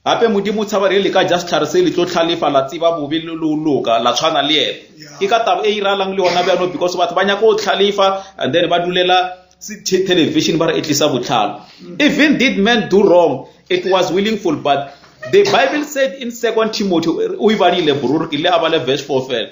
gape Modimo o tshaba re le ka ja setlhare se le tlo tlhalefa la tseba bobe le lo loka la tshwana le yena. Ke ka taba e iralang le yona bjano because batho ba nyaka go tlhalefa and then ba dulela television ba re e tlisa botlhalo. Even did man do wrong, it was willingful but the Bible said in 2 Timothy o e badile bro ke ile a bale verse 4 fela.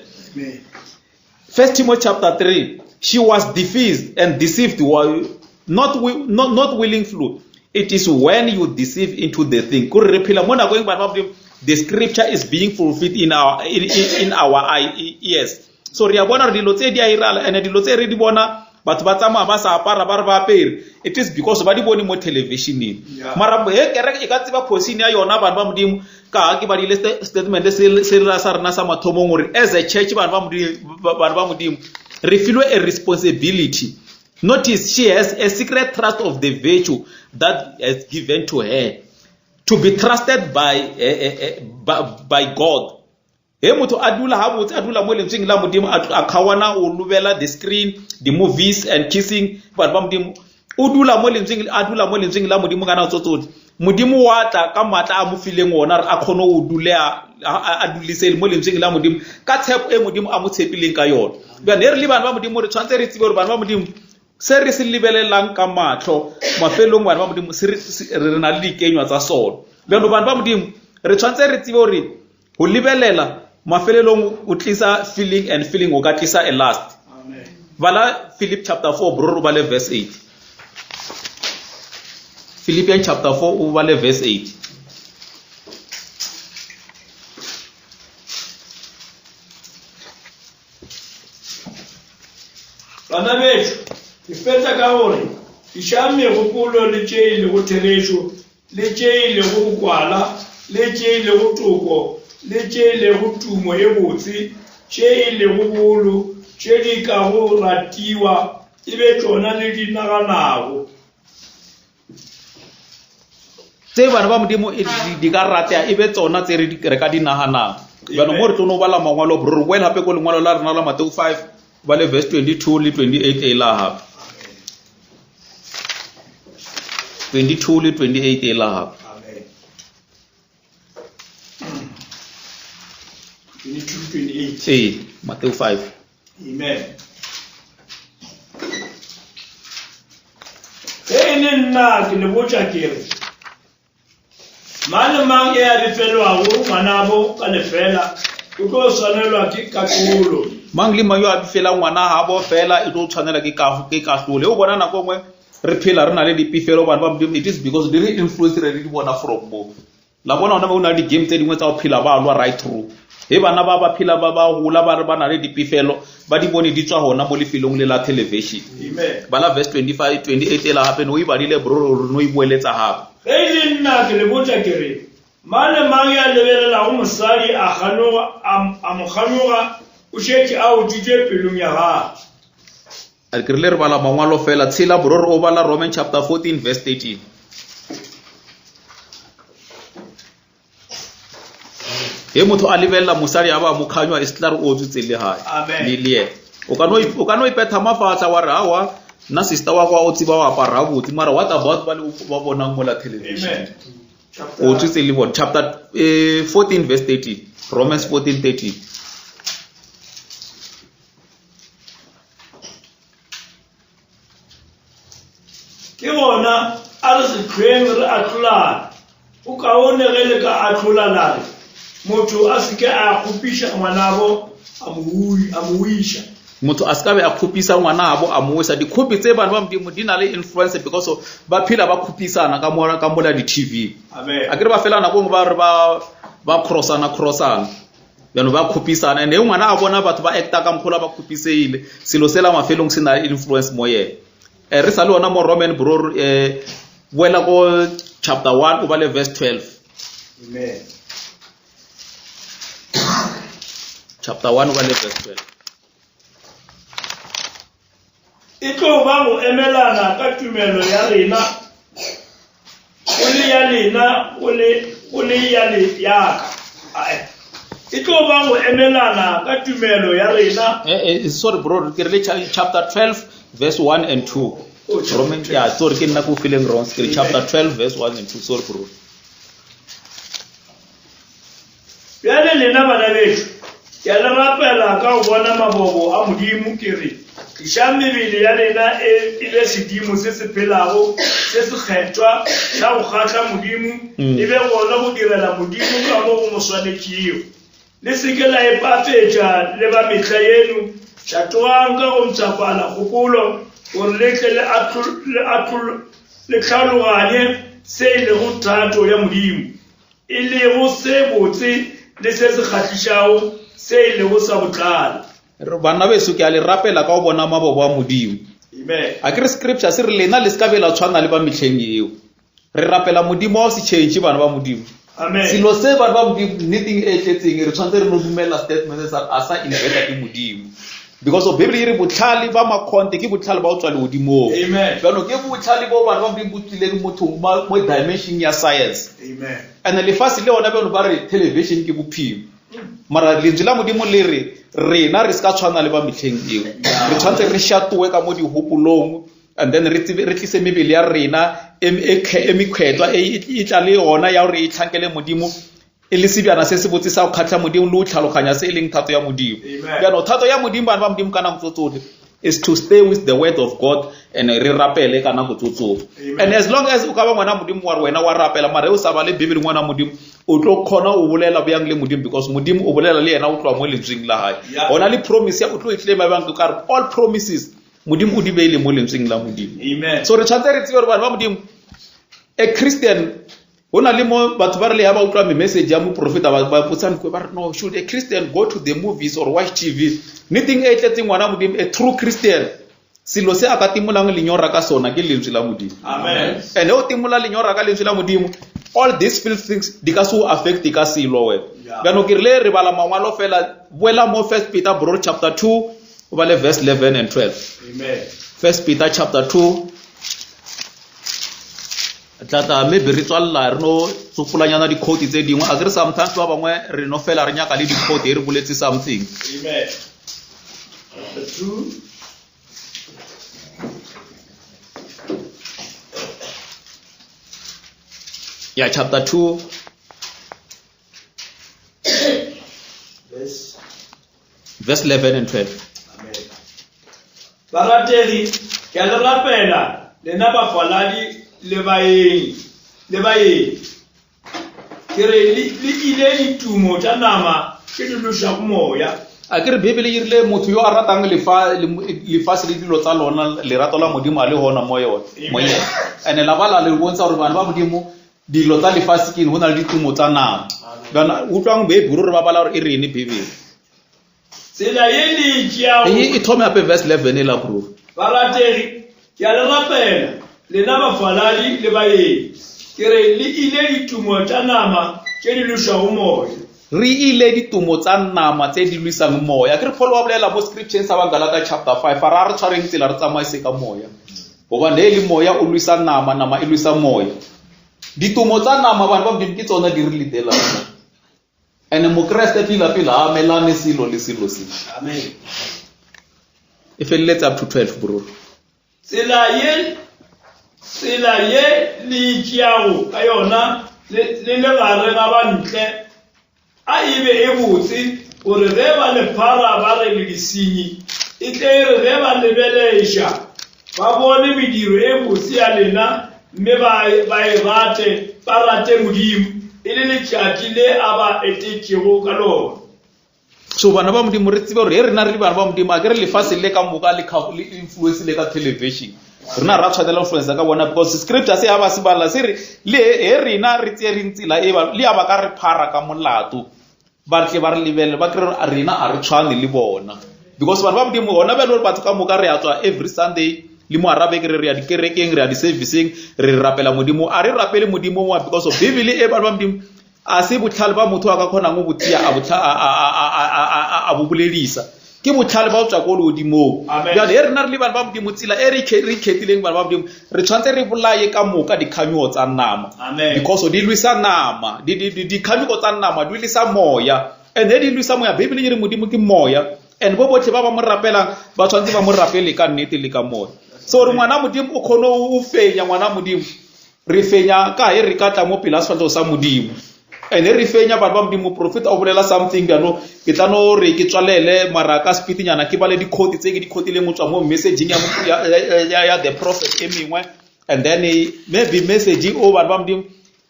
First Timothy chapter 3 she was defeased and deceived while not not not willingfully. It is when you deceive into the thing. Kore re phela mo nakong bana ba Modimo the scripture is being fulfilled in our in, in, in our eye, ears. So re a bona gore dilo tse di a irala and dilo tse re di bona batho ba tsamaya ba sa apara ba re ba apere it is because ba di bone mo televisioneng mara he kereke e ka tseba phosini ya yona bana ba modimo ka ga ke badile statement se se ra sa rena sa mathomong gore as a church bana ba modimo bana ba modimo re filwe a responsibility notice she has a secret trust of the virtue that has given to her to be trusted by, eh, eh, eh, by, by god He motho a dula gabotse a dula mo lentsweng la modimo a kgawana o lobela the screen the movies and kissing batho ba modimo o dula mo lentsweng a dula mo lentsweng la modimo ka nako tsotlhe modimo wa tla ka maatla a mo fileng ona re a kgone go dule a dulise mo lentsweng la modimo ka tshepo e modimo a mo tshepileng ka yone bjane re le bana ba modimo re tshwanetse re tsebe gore bana ba modimo se re se lebelelang ka matlho mafelong bana ba modimo re na le dikenywa tsa sone bjalo bana ba modimo re tshwanetse re tsebe gore Go lebelela mafelelong o tlisa feeling and feeling o ka tlisa a last. Bala Philip chapter 4 bro o bale verse 8. Philippians chapter 4 o bale verse 8. Bana bešo, ke fetša ka gore išang megopolo le tše e lego therešo le tše e lego bokwala, le tše e lego toko, le tše e lego tumo e botse, tše e lego bolo, tše di kago ratiwa, e be tšona le di naganago. Tse bana ba Modimo e, di ka ratea e be tsona tse re ka di naganang. Jaanong mo re tlo no bala mangwalo bro re boele gape ko lengwalo la rena la Mateo 5 ba le verse 22 le 28 e la gape. 22 le 28 e la gape. 22, 28. Ee, Mateo 5. Amen. Ge e le nna ke le botša ke re Mang le mang e a befelwago ngwanabo ka lefela o tlo swanelwa ke kahlolo. Mang le mang yo a befelang ngwana gabo fela e tlo tshwanela ke ke kahlolo. O bona nako nngwe re phela re na le dipefelo bana ba Modimo it is because di re influence re di bona from mo. La bona gona o na le di-game tse dingwe tsa go phela ba lwa right through. He bana ba ba phela ba ba gola ba re ba na le dipefelo ba di bone di tswa gona mo lefelong le la television. Amen. Bala verse 25 28 ela gape no e badile bro re no e boeletsa gape. Ge e le nna ke le botša ke re, mang le mang ya lebelelago mosadi a kganyoga, a, a mo kganyoga, o šetše a otswitše pelong ya gagwe. A ke rile re bala mangwalo fela tshela bro re o bala Roman chapter 14 verse 13. He motho a lebelela mosadi a ba mo khanywa e se tla re o tswetse le hae le le yena. O ka no o ka no ipetha mafatla wa re awa nna sister wa kwa o tseba wa apara gabotse mara what about ba le ba bonang mola television. O tswetse le bona chapter 14 verse 13 Romans 14 13. Ke gona a re se hlweng re ahlolana. Go kaone ge le ka ahlola la re, Motho a se ke a kgopiša ngwanabo a mo wiša. Motho a se ka be a kgopisa ngwanabo a mo wisa. Dikgopi tse bana ba Modimo di na le influence because ba phela ba kgopisana ka mola ka mola di-TV. Amen. A ke re ba fela nako nngwe ba re ba ba crossana crossana. Jaanong ba kgopisana and e ngwana a bona batho ba acta ka mokgola ba kgopiseile selo sela mafelong se na le influence mo yena. Eh, re sa le ona mo Roman bro eh boela ko chapter 1 o bale verse 12. Amen. Chapter 1 o bale verse 12. E tlo ba go emelana ka tumelo ya rena, go le ya lena, go le, go le ya le ya ka. Ae. E tlo ba go emelana ka tumelo ya rena. Eh, eh, sorry bro, ke rile chapter 12 verse 1 and 2. Oh, chapter Roman, yeah, sorry, ke nna ko feeling wrong. Ke re chapter 12 verse 1 and 2. Sorry bro. Bjale lena bana bešo, ke a le rapela ka go bona mabobo a Modimo, ke re, tlišang mebele ya lena e e be sedimo se se phelago, se sekgethwa, sa go kgahla Modimo, e be gona go direla Modimo ka mo go mo swanetšego. Le se ke la ipapetša le ba mehla yeno, šatogang ka go mpshafala kgopolo, gore le tle le le le tlhaloganye se e lego thato ya Modimo. E lego se botse le se se kgahlišago, se e lego sa botlalo. Re, Banna beso, ke a le rapela ka go bona mabobo a Modimo. Amen. A ke re scripture se re lena le se ka be la tshwana le ba mehleng yeo. Re rapela Modimo wa go se change bana ba Modimo. Amen. Selo se bana ba Modimo nneteng e tletseng re tshwanetse re no dumela statement sa a sa inventa ke Modimo. Because of Bible e re botlhale ba makhonte ke botlhale ba go tswa legodimong. Amen. Jaanong ke botlhale bo bana ba Modimo bo tswileng mothong mo dimension ya science. Amen. And lefatshe le ona bjalo ba re television ke bophelo. Mara lentswe la Modimo le re rena re se ka tshwana le ba mehleng eo. Re tshwanetse re shatowe ka mo dihopolong and then re tsebe re tlise mebele ya rena e e e mekgwetwa e e tla le yona ya gore e tlhankele Modimo e le sebjana se se botse sa go kgatlha Modimo le go tlhaloganya se e leng thato ya Modimo. Jaanong thato ya Modimo bana ba Modimo ka nako tso tsotlhe is to stay with the word of God and re rapele ka nako tso tsotlhe. And as long as o ka ba ngwana Modimo wa re wena wa rapela mara o sa ba le Bibele ngwana Modimo o tlo kgona o bolela bjang le Modimo because Modimo o bolela le yena o tloa mo lentsweng la hae. Gona le promise ya o tlo e claima bjang ke ka re all promises Modimo o di beile mo lentsweng la Modimo. Amen. So re tshwanetse re tsebe gore bana ba Modimo a Christian go na le mo batho ba re le ya ba utlwa message ya moprofeta ba ba botsang ba re no should a Christian go to the movies or watch TV nneteng e tletseng ngwana Modimo a true Christian selo se a ka timolang lenyora ka sona ke lentswe la Modimo. Amen. And o timola lenyora ka lentswe la Modimo all these filth things di ka se o affect ka selo wena. Jaanong ke rile re bala mangwalo fela boela mo First Peter bro chapter 2 o bale verse 11 and 12. Amen. First Peter chapter 2 tla tla maybe re tswalela re no tsopolanyana dikhouti tse dingwe a kere sometimes ba bangwe re no fela re nyaka le dikhouti e re boletse something. Amen. Chapter 2. Ya chapter 2 Verse verse 11 and 12. Amen. Barategi, ke a le rapela lena bafaladi le baeng le baeng. Ke re le le ile ditumo tša nama tše di lošago moya. A ke re Bibele e rile motho yo a ratang lefa lefatshe le dilo tsa lona lerato la Modimo a le gona mo yone mo yena. And la ba la le bontsha gore bana ba Modimo dilo tsa lefatshe ke eng go na le ditumo tsa nama. Bana utlwang Bibele re ba bala gore e reng Bibele. Tsela ye le e tšeago. E thome gape verse 11 e la bro. Barategi, ke a le rapela, lena bafaladi le baeng, ke re le ile ditumo tša nama tše di lwešago moya. Re ile ditumo tsa nama tse di lwisang moya. Ke re Paul wa bolela mo scripture sa Bagalata chapter 5 a ra re tshwareng tsela re tsamaise ka moya. Gobane e le moya o lwisa nama, nama e lwisa moya. Ditumo tsa nama bana ba Modimo ke tsona di re letelang. And mokreste pila pila a melane selo le selo se. Amen. E feleletse up to 12 bro. Tsela ye tsela ye le e tšeago ka yona le le le gare ga ba ntle a e be e botse gore ge ba le phara ba re le disenyi e tle e re ge ba lebeleša ba bone mediro e botse ya lena mme ba ba e rate. ba rate Modimo, e le letšatši le a ba etetšego ka lona. So bana ba Modimo re tsebe gore he rena re le bana ba Modimo a ke re lefase le ka moka le le influence le ka television. Rena ra tshwanela influence ka bona because scripture se ha ba se bala se re le he rena re tsereng tsela e ba le ya ba ka re phara ka molato. Ba tle ba re lebelele ba kry rena a re tshwane le bona. Because bana ba Modimo gona bjale gore batho ka moka re a tswa every Sunday le mo hara beke re re ya dikerekeng re ya di-serviceng re rapela Modimo. A re rapele Modimo wa because of Bibele e bana ba Modimo a se botlhale ba motho a ka kgonang go botia a bo boledisa ke botlhale ba o tswa ko legodimong. Bjale e rena re le bana ba Modimo tsela e re ikgethileng bana ba Modimo re tshwanetse re bolaye ka moka dikganyogo tsa nama because di lwisa nama dikganyogo tsa nama di lwisa moya and he di lwisa moya Bibele e re Modimo ke moya and bo botlhe ba ba mo rapelang ba tshwanetse ba mo rapele ka nnete le ka moya. So re ngwana Modimo o kgone o fenya ngwana Modimo re fenya ka he re ka tla mo pele a sefatlhego sa Modimo and re fenya batho ba Modimo. Moprofeta o bolela something bjano ke tla no re ke tswalele mara ka speednyana ke bale dikhoti tse ke di khotileng go tswa mo messageng ya the prophet e mengwe and then maybe message o batho ba Modimo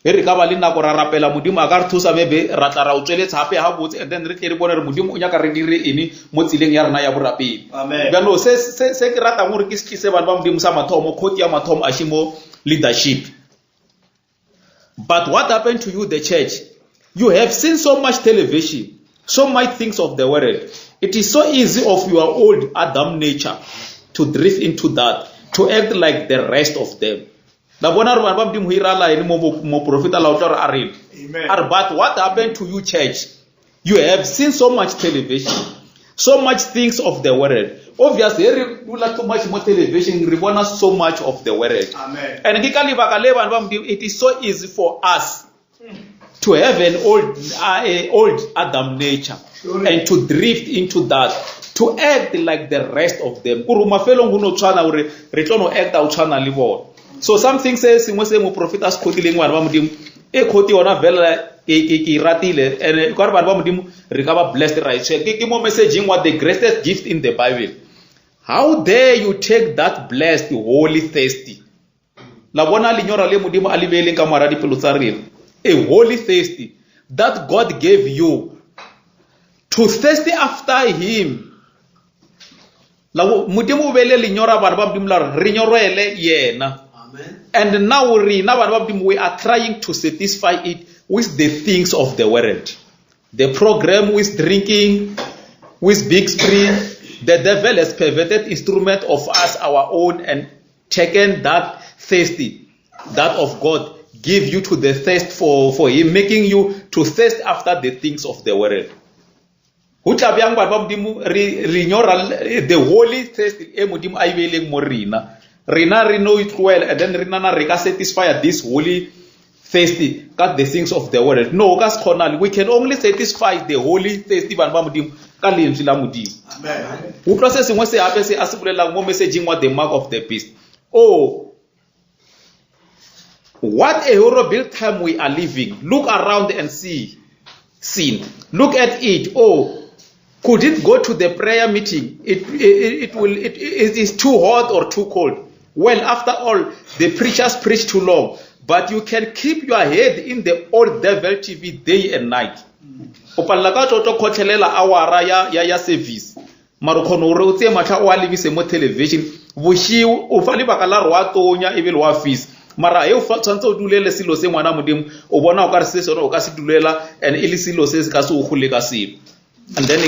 he re ka ba le nako ra rapela Modimo a ka re thusa maybe ra tla ra o tsweletsa gape ga botse and then re tle re bone re Modimo o nyaka re dire eng mo tseleng ya rena ya borapedi. Bjalo se se se ke ratang gore ke se tlise bana ba Modimo sa mathomo khoti ya mathomo a mo leadership. But what happened to you, the church? You have seen so much television, so much things of the world. It is so easy of your old Adam nature to drift into that, to act like the rest of them. La bona re bana ba Modimo ho irala ene mo moprofeta la utlwa re a reng. A re, but what happened to you, church? You have seen so much television, so much things of the world. Obviously, re dula too much mo television, re bona so much of the world. Amen. And ke ka lebaka le bana ba Modimo, it is so easy for us to have an old Adam nature and to drift into that, to act like the rest of them. Kore mafelong go no tshwana gore re tlo no acta o tshwana le bona. So something se sengwe se moprofeta a se khotileng bana ba Modimo, e khoti yona vele ke e ratile and ka re bana ba Modimo re ka ba blessed ra e tshwere. Ke mo messaging wa the greatest gift in the Bible. How dare you take that blessed holy thirsty? La bona lenyora le Modimo a le beileng ka moara dipelo tsa rena. A holy thirsty that God gave you to thirsty after him. La Modimo o beile lenyora bana ba Modimo la re re nyorele yena. Amen. And now rena bana ba Modimo we are trying to satisfy it with the things of the world. The program with drinking, with big screen, the devil has perverted instrument of us, our own, and taken that thirsty, that of God, give you to the thirst for him, making you to thirst after the things of the world. Ho tla bjang batho ba Modimo re nyora the holy thirst e Modimo a e beileng mo rena. Rena re no itloela and then re nana re ka satisfy this holy thirsty ka the things of the world. No, ka se kgonale. We can only satisfy the holy thirsty bana ba Modimo ka lentswe la Modimo. Amen. Utlwa se sengwe se hape se a se bolelang mo messaging wa the mark of the beast. Oh, what a horrible time we are living. Look around and see sin. Look at it. Oh, could it go to the prayer meeting? It is too hot or too cold. Well, after all, the preachers preach too long. But you can keep your head in the old devil TV day and night. O palela ka tlo tlo khotlhelela awara ya service. Mara o kgona hore o tseye matlha o a lebise mo television. Boshigo o fa lebaka la re wa tonya ebile wa fisa. Mara he o fa tshwantse o dulele selo se ngwana Modimo, o bona o ka re se sone o ka se dulela and e le selo se se ka se o gole ka selo. And then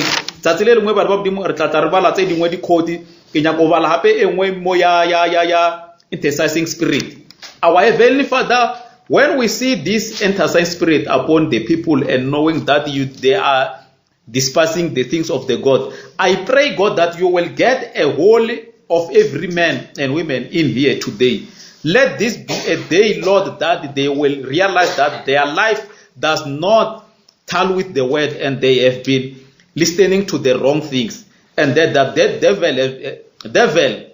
tsatsi le lengwe batho ba Modimo re tla tla re bala tse dingwe dikhoti. Ke nyaka go bala gape e nngwe mo ya intercessing spirit. Our heavenly Father, when we see this intercessing spirit upon the people and knowing that they are despising the things of the God, I pray, God, that you will get a hold of every man and women in here today. Let this be a day, Lord, that they will realize that their life does not tally with the word and they have been listening to the wrong things, and that the devil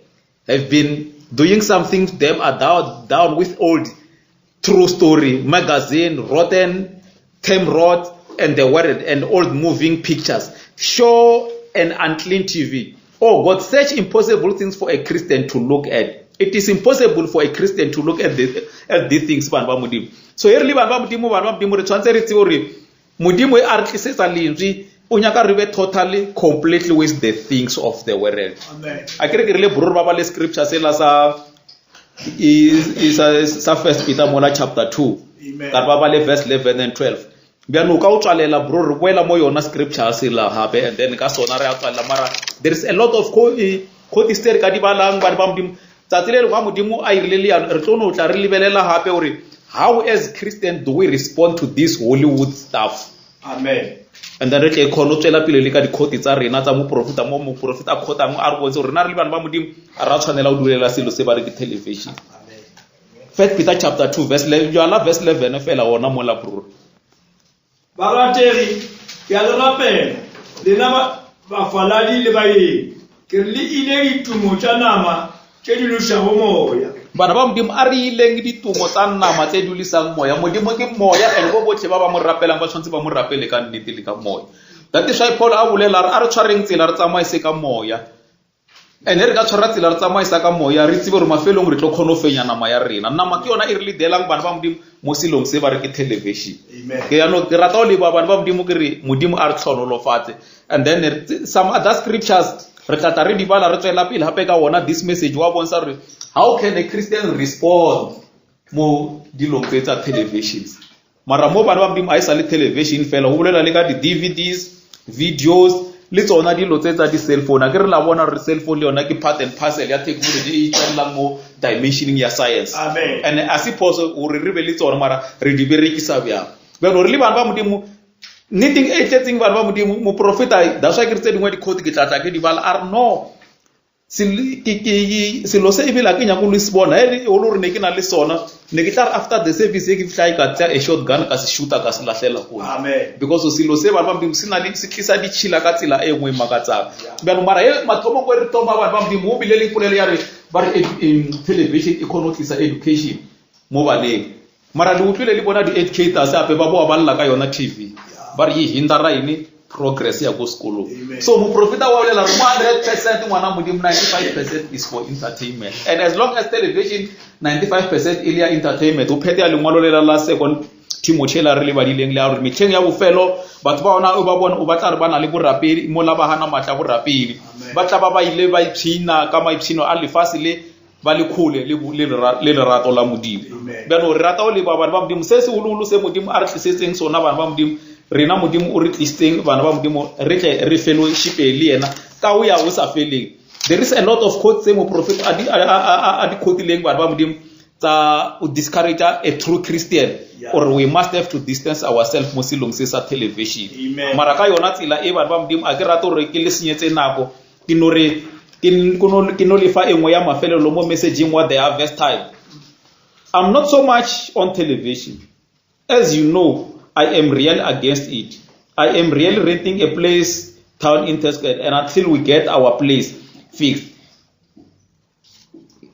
have been doing something to them are down with old true story magazine, rotten, term rot, and the world and old moving pictures, show and unclean TV. Oh God, such impossible things for a Christian to look at. It is impossible for a Christian to look at the, at these things bana ba Modimo. So e re le bana ba Modimo, bana ba Modimo re tshwanetse re tsebe gore Modimo e a re tlisetsa lentswe o nyaka re be totally completely with the things of the world. A ke re ke rile bror ba ba le scripture sela sa sa first Peter mola chapter 2 ka re ba ba le verse 11 and 12 bjano o ka o tswalela bro re boela mo yona scripture sela gape and then ka sona re a tswalela mara there is a lot of quotes tse re ka di balang bane ba modimo tsatsi le lengwe wa modimo a irile leano re tlo no tla re lebelela gape gore how as christian do we respond to this hollywood stuff amen and then re tle kgone go tswela pele le ka dikhoti tsa rena tsa moprofeta mo moprofeta a khotang a re bontshe gore rena re le bana ba modimo a ra tshwanela go dulela selo se ba re ke television first peter chapter 2 verse 11 jala verse 11 fela ona mola bro Barategi, ke a le rapela, lena ba, bafaladi le baeng, ke re le ile ditumo tša nama tše di lošago moya. Bana ba Modimo, a re ileng ditumo tsa nama tse dulisang moya. Modimo ke moya, and bo botlhe ba ba mo rapelang ba tshwanetse ba mo rapele ka nnete le ka moya. That is why Paul a bolela a re tshwareng tsela re tsamaise ka moya. And re ka tshwara tsela re tsamaisa ka moya re tsebe gore mafelong re tlo kgona go fenya nama ya rena. Nama ke yona e re ledelang bana ba Modimo mo selong se ba re ke television. Ke jaanong ke rata go leboga bana ba Modimo ke re Modimo a re tlhonolofatse. And then some other scriptures re tla tla re di bala re tswela pele gape ka ona this message wa bontsha gore how can a Christian respond mo dilong tse tsa televisions. Mara mo bana ba Modimo a e sa le television fela, go bolela le ka di-DVDs, videos le tsona dilo tse tsa di-cell phone. A ke re la bona gore cell phone le yona ke part and parcel ya technology e tswelelang mo dimensioning ya science. Amen. And a se phoso gore re be le tsona mara re di berekisa bjang. Bjalo re le bana ba Modimo nneteng e tletseng bana ba Modimo moprofeta that's why ke re tse dingwe di-quote ke tla tla ke di bala a re no selo se ebile a ke nyako le se bona e le gore ne ke na le sona ne ke tla re after the service e ke fitlha ka tsaya a shotgun ka se shoota ka se lahlela kone because selo se bana ba modimo se na le se tlisa ditšhila ka tsela e nngwe e makatsang jaanong mara e mathomo ko re thoma bana ba modimo o bile le polelo ya re ba re television e kgone go tlisa education mo baneng mara le utlwile le bona di-educators ape ba boa ba lla ka yona tv ba re e hindara ene progress ya ko sekolong so moprofeta wa bolela re mo 100 percent ngwana modimo 95 percent is for entertainment and as long as television 95 percent e le ya entertainment o phete ya lengwalo lela la second timothy la re le badileng le ya gore metlheng ya bofelo batho ba ona o ba bone o batla re ba na le borapedi mola ba gana maatla borapedi ba tla ba ba ile ba ipshina ka maipshino a lefatshe le ba le kgole le lerato la modimo bjano re rata go leba bana ba modimo se segologolo se modimo a re tlisetseng sona bana ba modimo rena modimo o re tlisitseng bana ba modimo re tle re fellowshipe le yena ka o ya o sa feleng there is a lot of quotes tse moprofeta a di quotileng bana ba modimo tsa o discourage a true christian or we must have to distance ourselves mo selong se sa television mara ka yona tsela e bana ba modimo a ke rate gore ke le senyetse nako ke no re ke no lefa e nngwe ya mafelelo mo messageng wa the harvest time i'm not so much on television as you know i am really against it i am really renting a place town in Tesco, and until we get our place fixed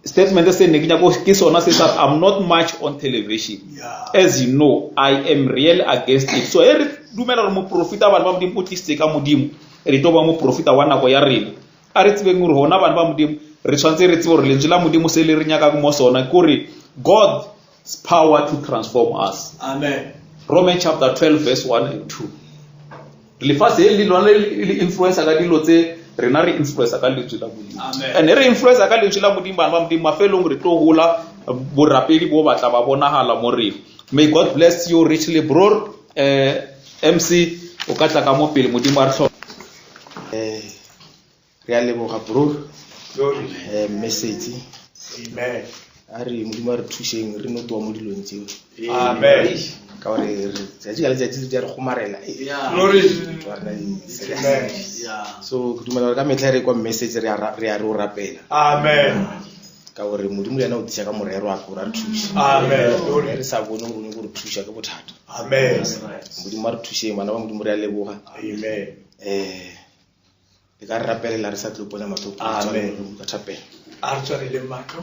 statement se ne ke nyako ke sona se sa i'm not much on television yeah. as you know i am really against it so e re dumela gore moprofeta bana ba modimo o tlisitse ka modimo re tlo ba moprofeta wa nako ya rena a re tsebeng gore gona bana ba modimo re tshwanetse re tsebe gore lentswe la modimo se le re nyakang mo sona ke gore god's power to transform us amen romans chapter 12 verse 1 and 2 lefatshe le lona le influencer ka dilo tse rena re influencer ka lentswe la modimo and re influencer ka lentswe la modimo bana ba modimo mafelong re tlo gola borapedi bo batla ba bonagala mo rena may god bless you richly bro eh, mc o ka tla ka mo pele modimo a re tlhola eh, re a leboga bro eh, message amen a re modimo a re thušeng re no toa mo dilong tseo amen ka gore tsatsi ka letsatsi di a re gomarela eh. so ke dumela gore ka metlha re kwa message re a re o rapela amen ka gore modimo le ena o tisa ka morero wa gore a re thuse amen re sa bone gore o nyako re thuša ke bothata amen modimo a re thušeng bana ba modimo re a leboga amen um le ka re rapelela re sa tlo ponya matlho Amen. ka thapelo a re tswaleleng matlho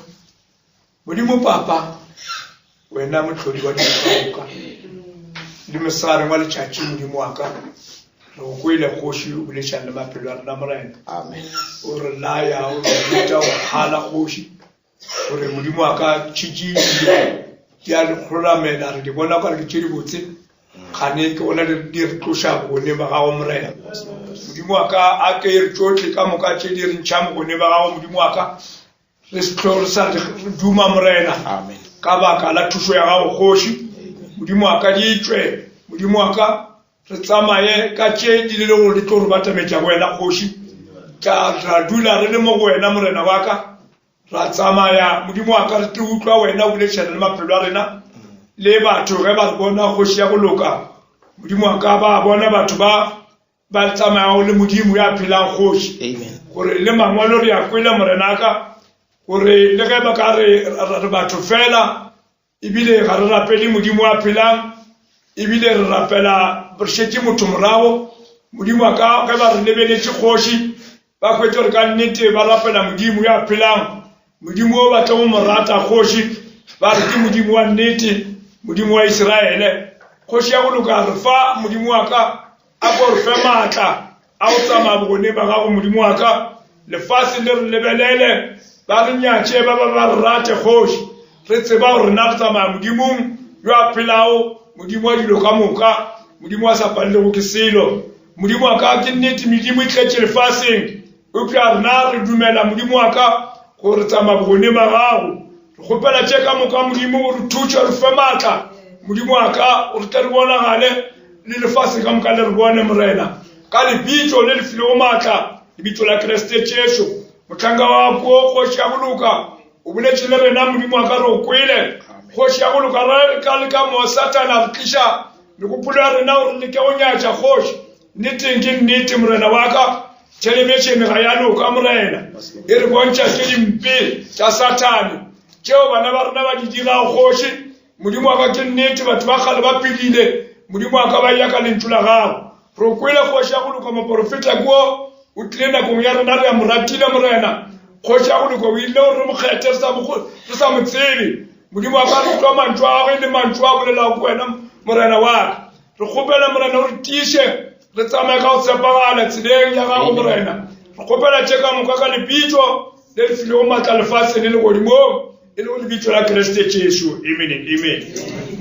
modimo papa wena motlhodi wa dilo ka moka le mosegare wa letšatši modimo wa ka re go kwele kgoši o bolešang le maphelo a rena morena amen o re laya o re ruta o kgala kgoši Gore Modimo wa ka tšhitši di a re kgolamela, re di bona ka re ke tše dibotse, kgane ke gona di re tloša bogoneng ba gago, Morena. Modimo wa ka, a ke re tšohle ka moka tše di re ntšhang bogoneng ba gago, Modimo wa ka, re se hlwe re sa re duma, Morena. Ka baka la thušo ya gago, Kgoši. Modimo wa ka, di tšwe, Modimo wa ka, re tsamaye ka tše di le gore di tlo re batametša go wena, Kgoši. Tla ra dula re le mo go wena, Morena wa ka. Ra tsamaya, Modimo wa ka, re tlo utlwa wena o boledišana le maphelo a rena le batho ge ba re bona, Kgoši ya go loka. Modimo wa ka, ba bona batho ba ba tsamayago le Modimo ya phelang, Kgoši. Gore le mangwalo re a kwele, Morenaka, gore le ge ba ka re re batho fela, Ebile ga re rapele Modimo a phelang, ebile re rapela re šetše motho morago. Modimo a ka ge ba re lebeletše kgoši, ba hwetše gore ka nnete ba rapela Modimo ya phelang, Modimo o ba tlo mo rata kgoši, ba re ke Modimo wa nnete, Modimo wa Isiraele. Kgoši ya go loka re fa Modimo wa ka, A ko re fe maatla a go tsamaya bogoneng ba gago, Modimo wa ka. Lefase le re lebelele, ba re nyatše, ba ba ba re rate, Kgoši. Re tseba gore rena re tsamaya Modimong yo a phelago, Modimo wa dilo ka moka, Modimo wa sa palelego ke selo. Modimo wa ka, ke nnete medimo e tletše lefaseng, eupša rena re dumela, Modimo wa ka, gore re tsamaya bogoneng ba gago. Re kgopela tše ka moka, Modimo, o re thuše, re fe maatla, Modimo wa ka, gore tle re bonagale le lefase ka moka le re bone, Morena, ka lebitso le le filego maatla, lebitso la Kriste Jesu. Mohlanka wa ko, Kgoši ya go loka, o boletše le rena, Modimo wa ka, re o kwele. Kgoši ya go loka, re ka leka mo Satana a re tliša megopolo ya rena gore leke go nyatša Kgoši. Nneteng ke nnete, Morena wa ka, thelebišene ga ya loka, Morena. E re bontšha tše dimpe tša Sathane, tšeo bana ba rena ba di dirago, Kgoši. Modimo wa ka, ke nnete, batho ba kgale ba phedile, Modimo wa ka, ba eya ka lentšu la gago. Re kwele Kgoši ya go loka, moporofeta ko o tlile nakong ya rena, re a mo ratile, Morena. Kgoši ya go loka o ile gore re mo kgethe re sa mo, re sa mo tsebe. Modimo wa ka, re utlwa mantšu a gagwe le mantšu a bolelago ke wena, Morena wa ka. Re kgopela, Morena, o re tiiše, re tsamaye ka go tshepagala tseleng ya gago, Morena. Re kgopela tše ka moka ka lebitso le le filego maatla lefaseng le legodimong, e lego lebitso la Kriste Jesu. Amen and amen.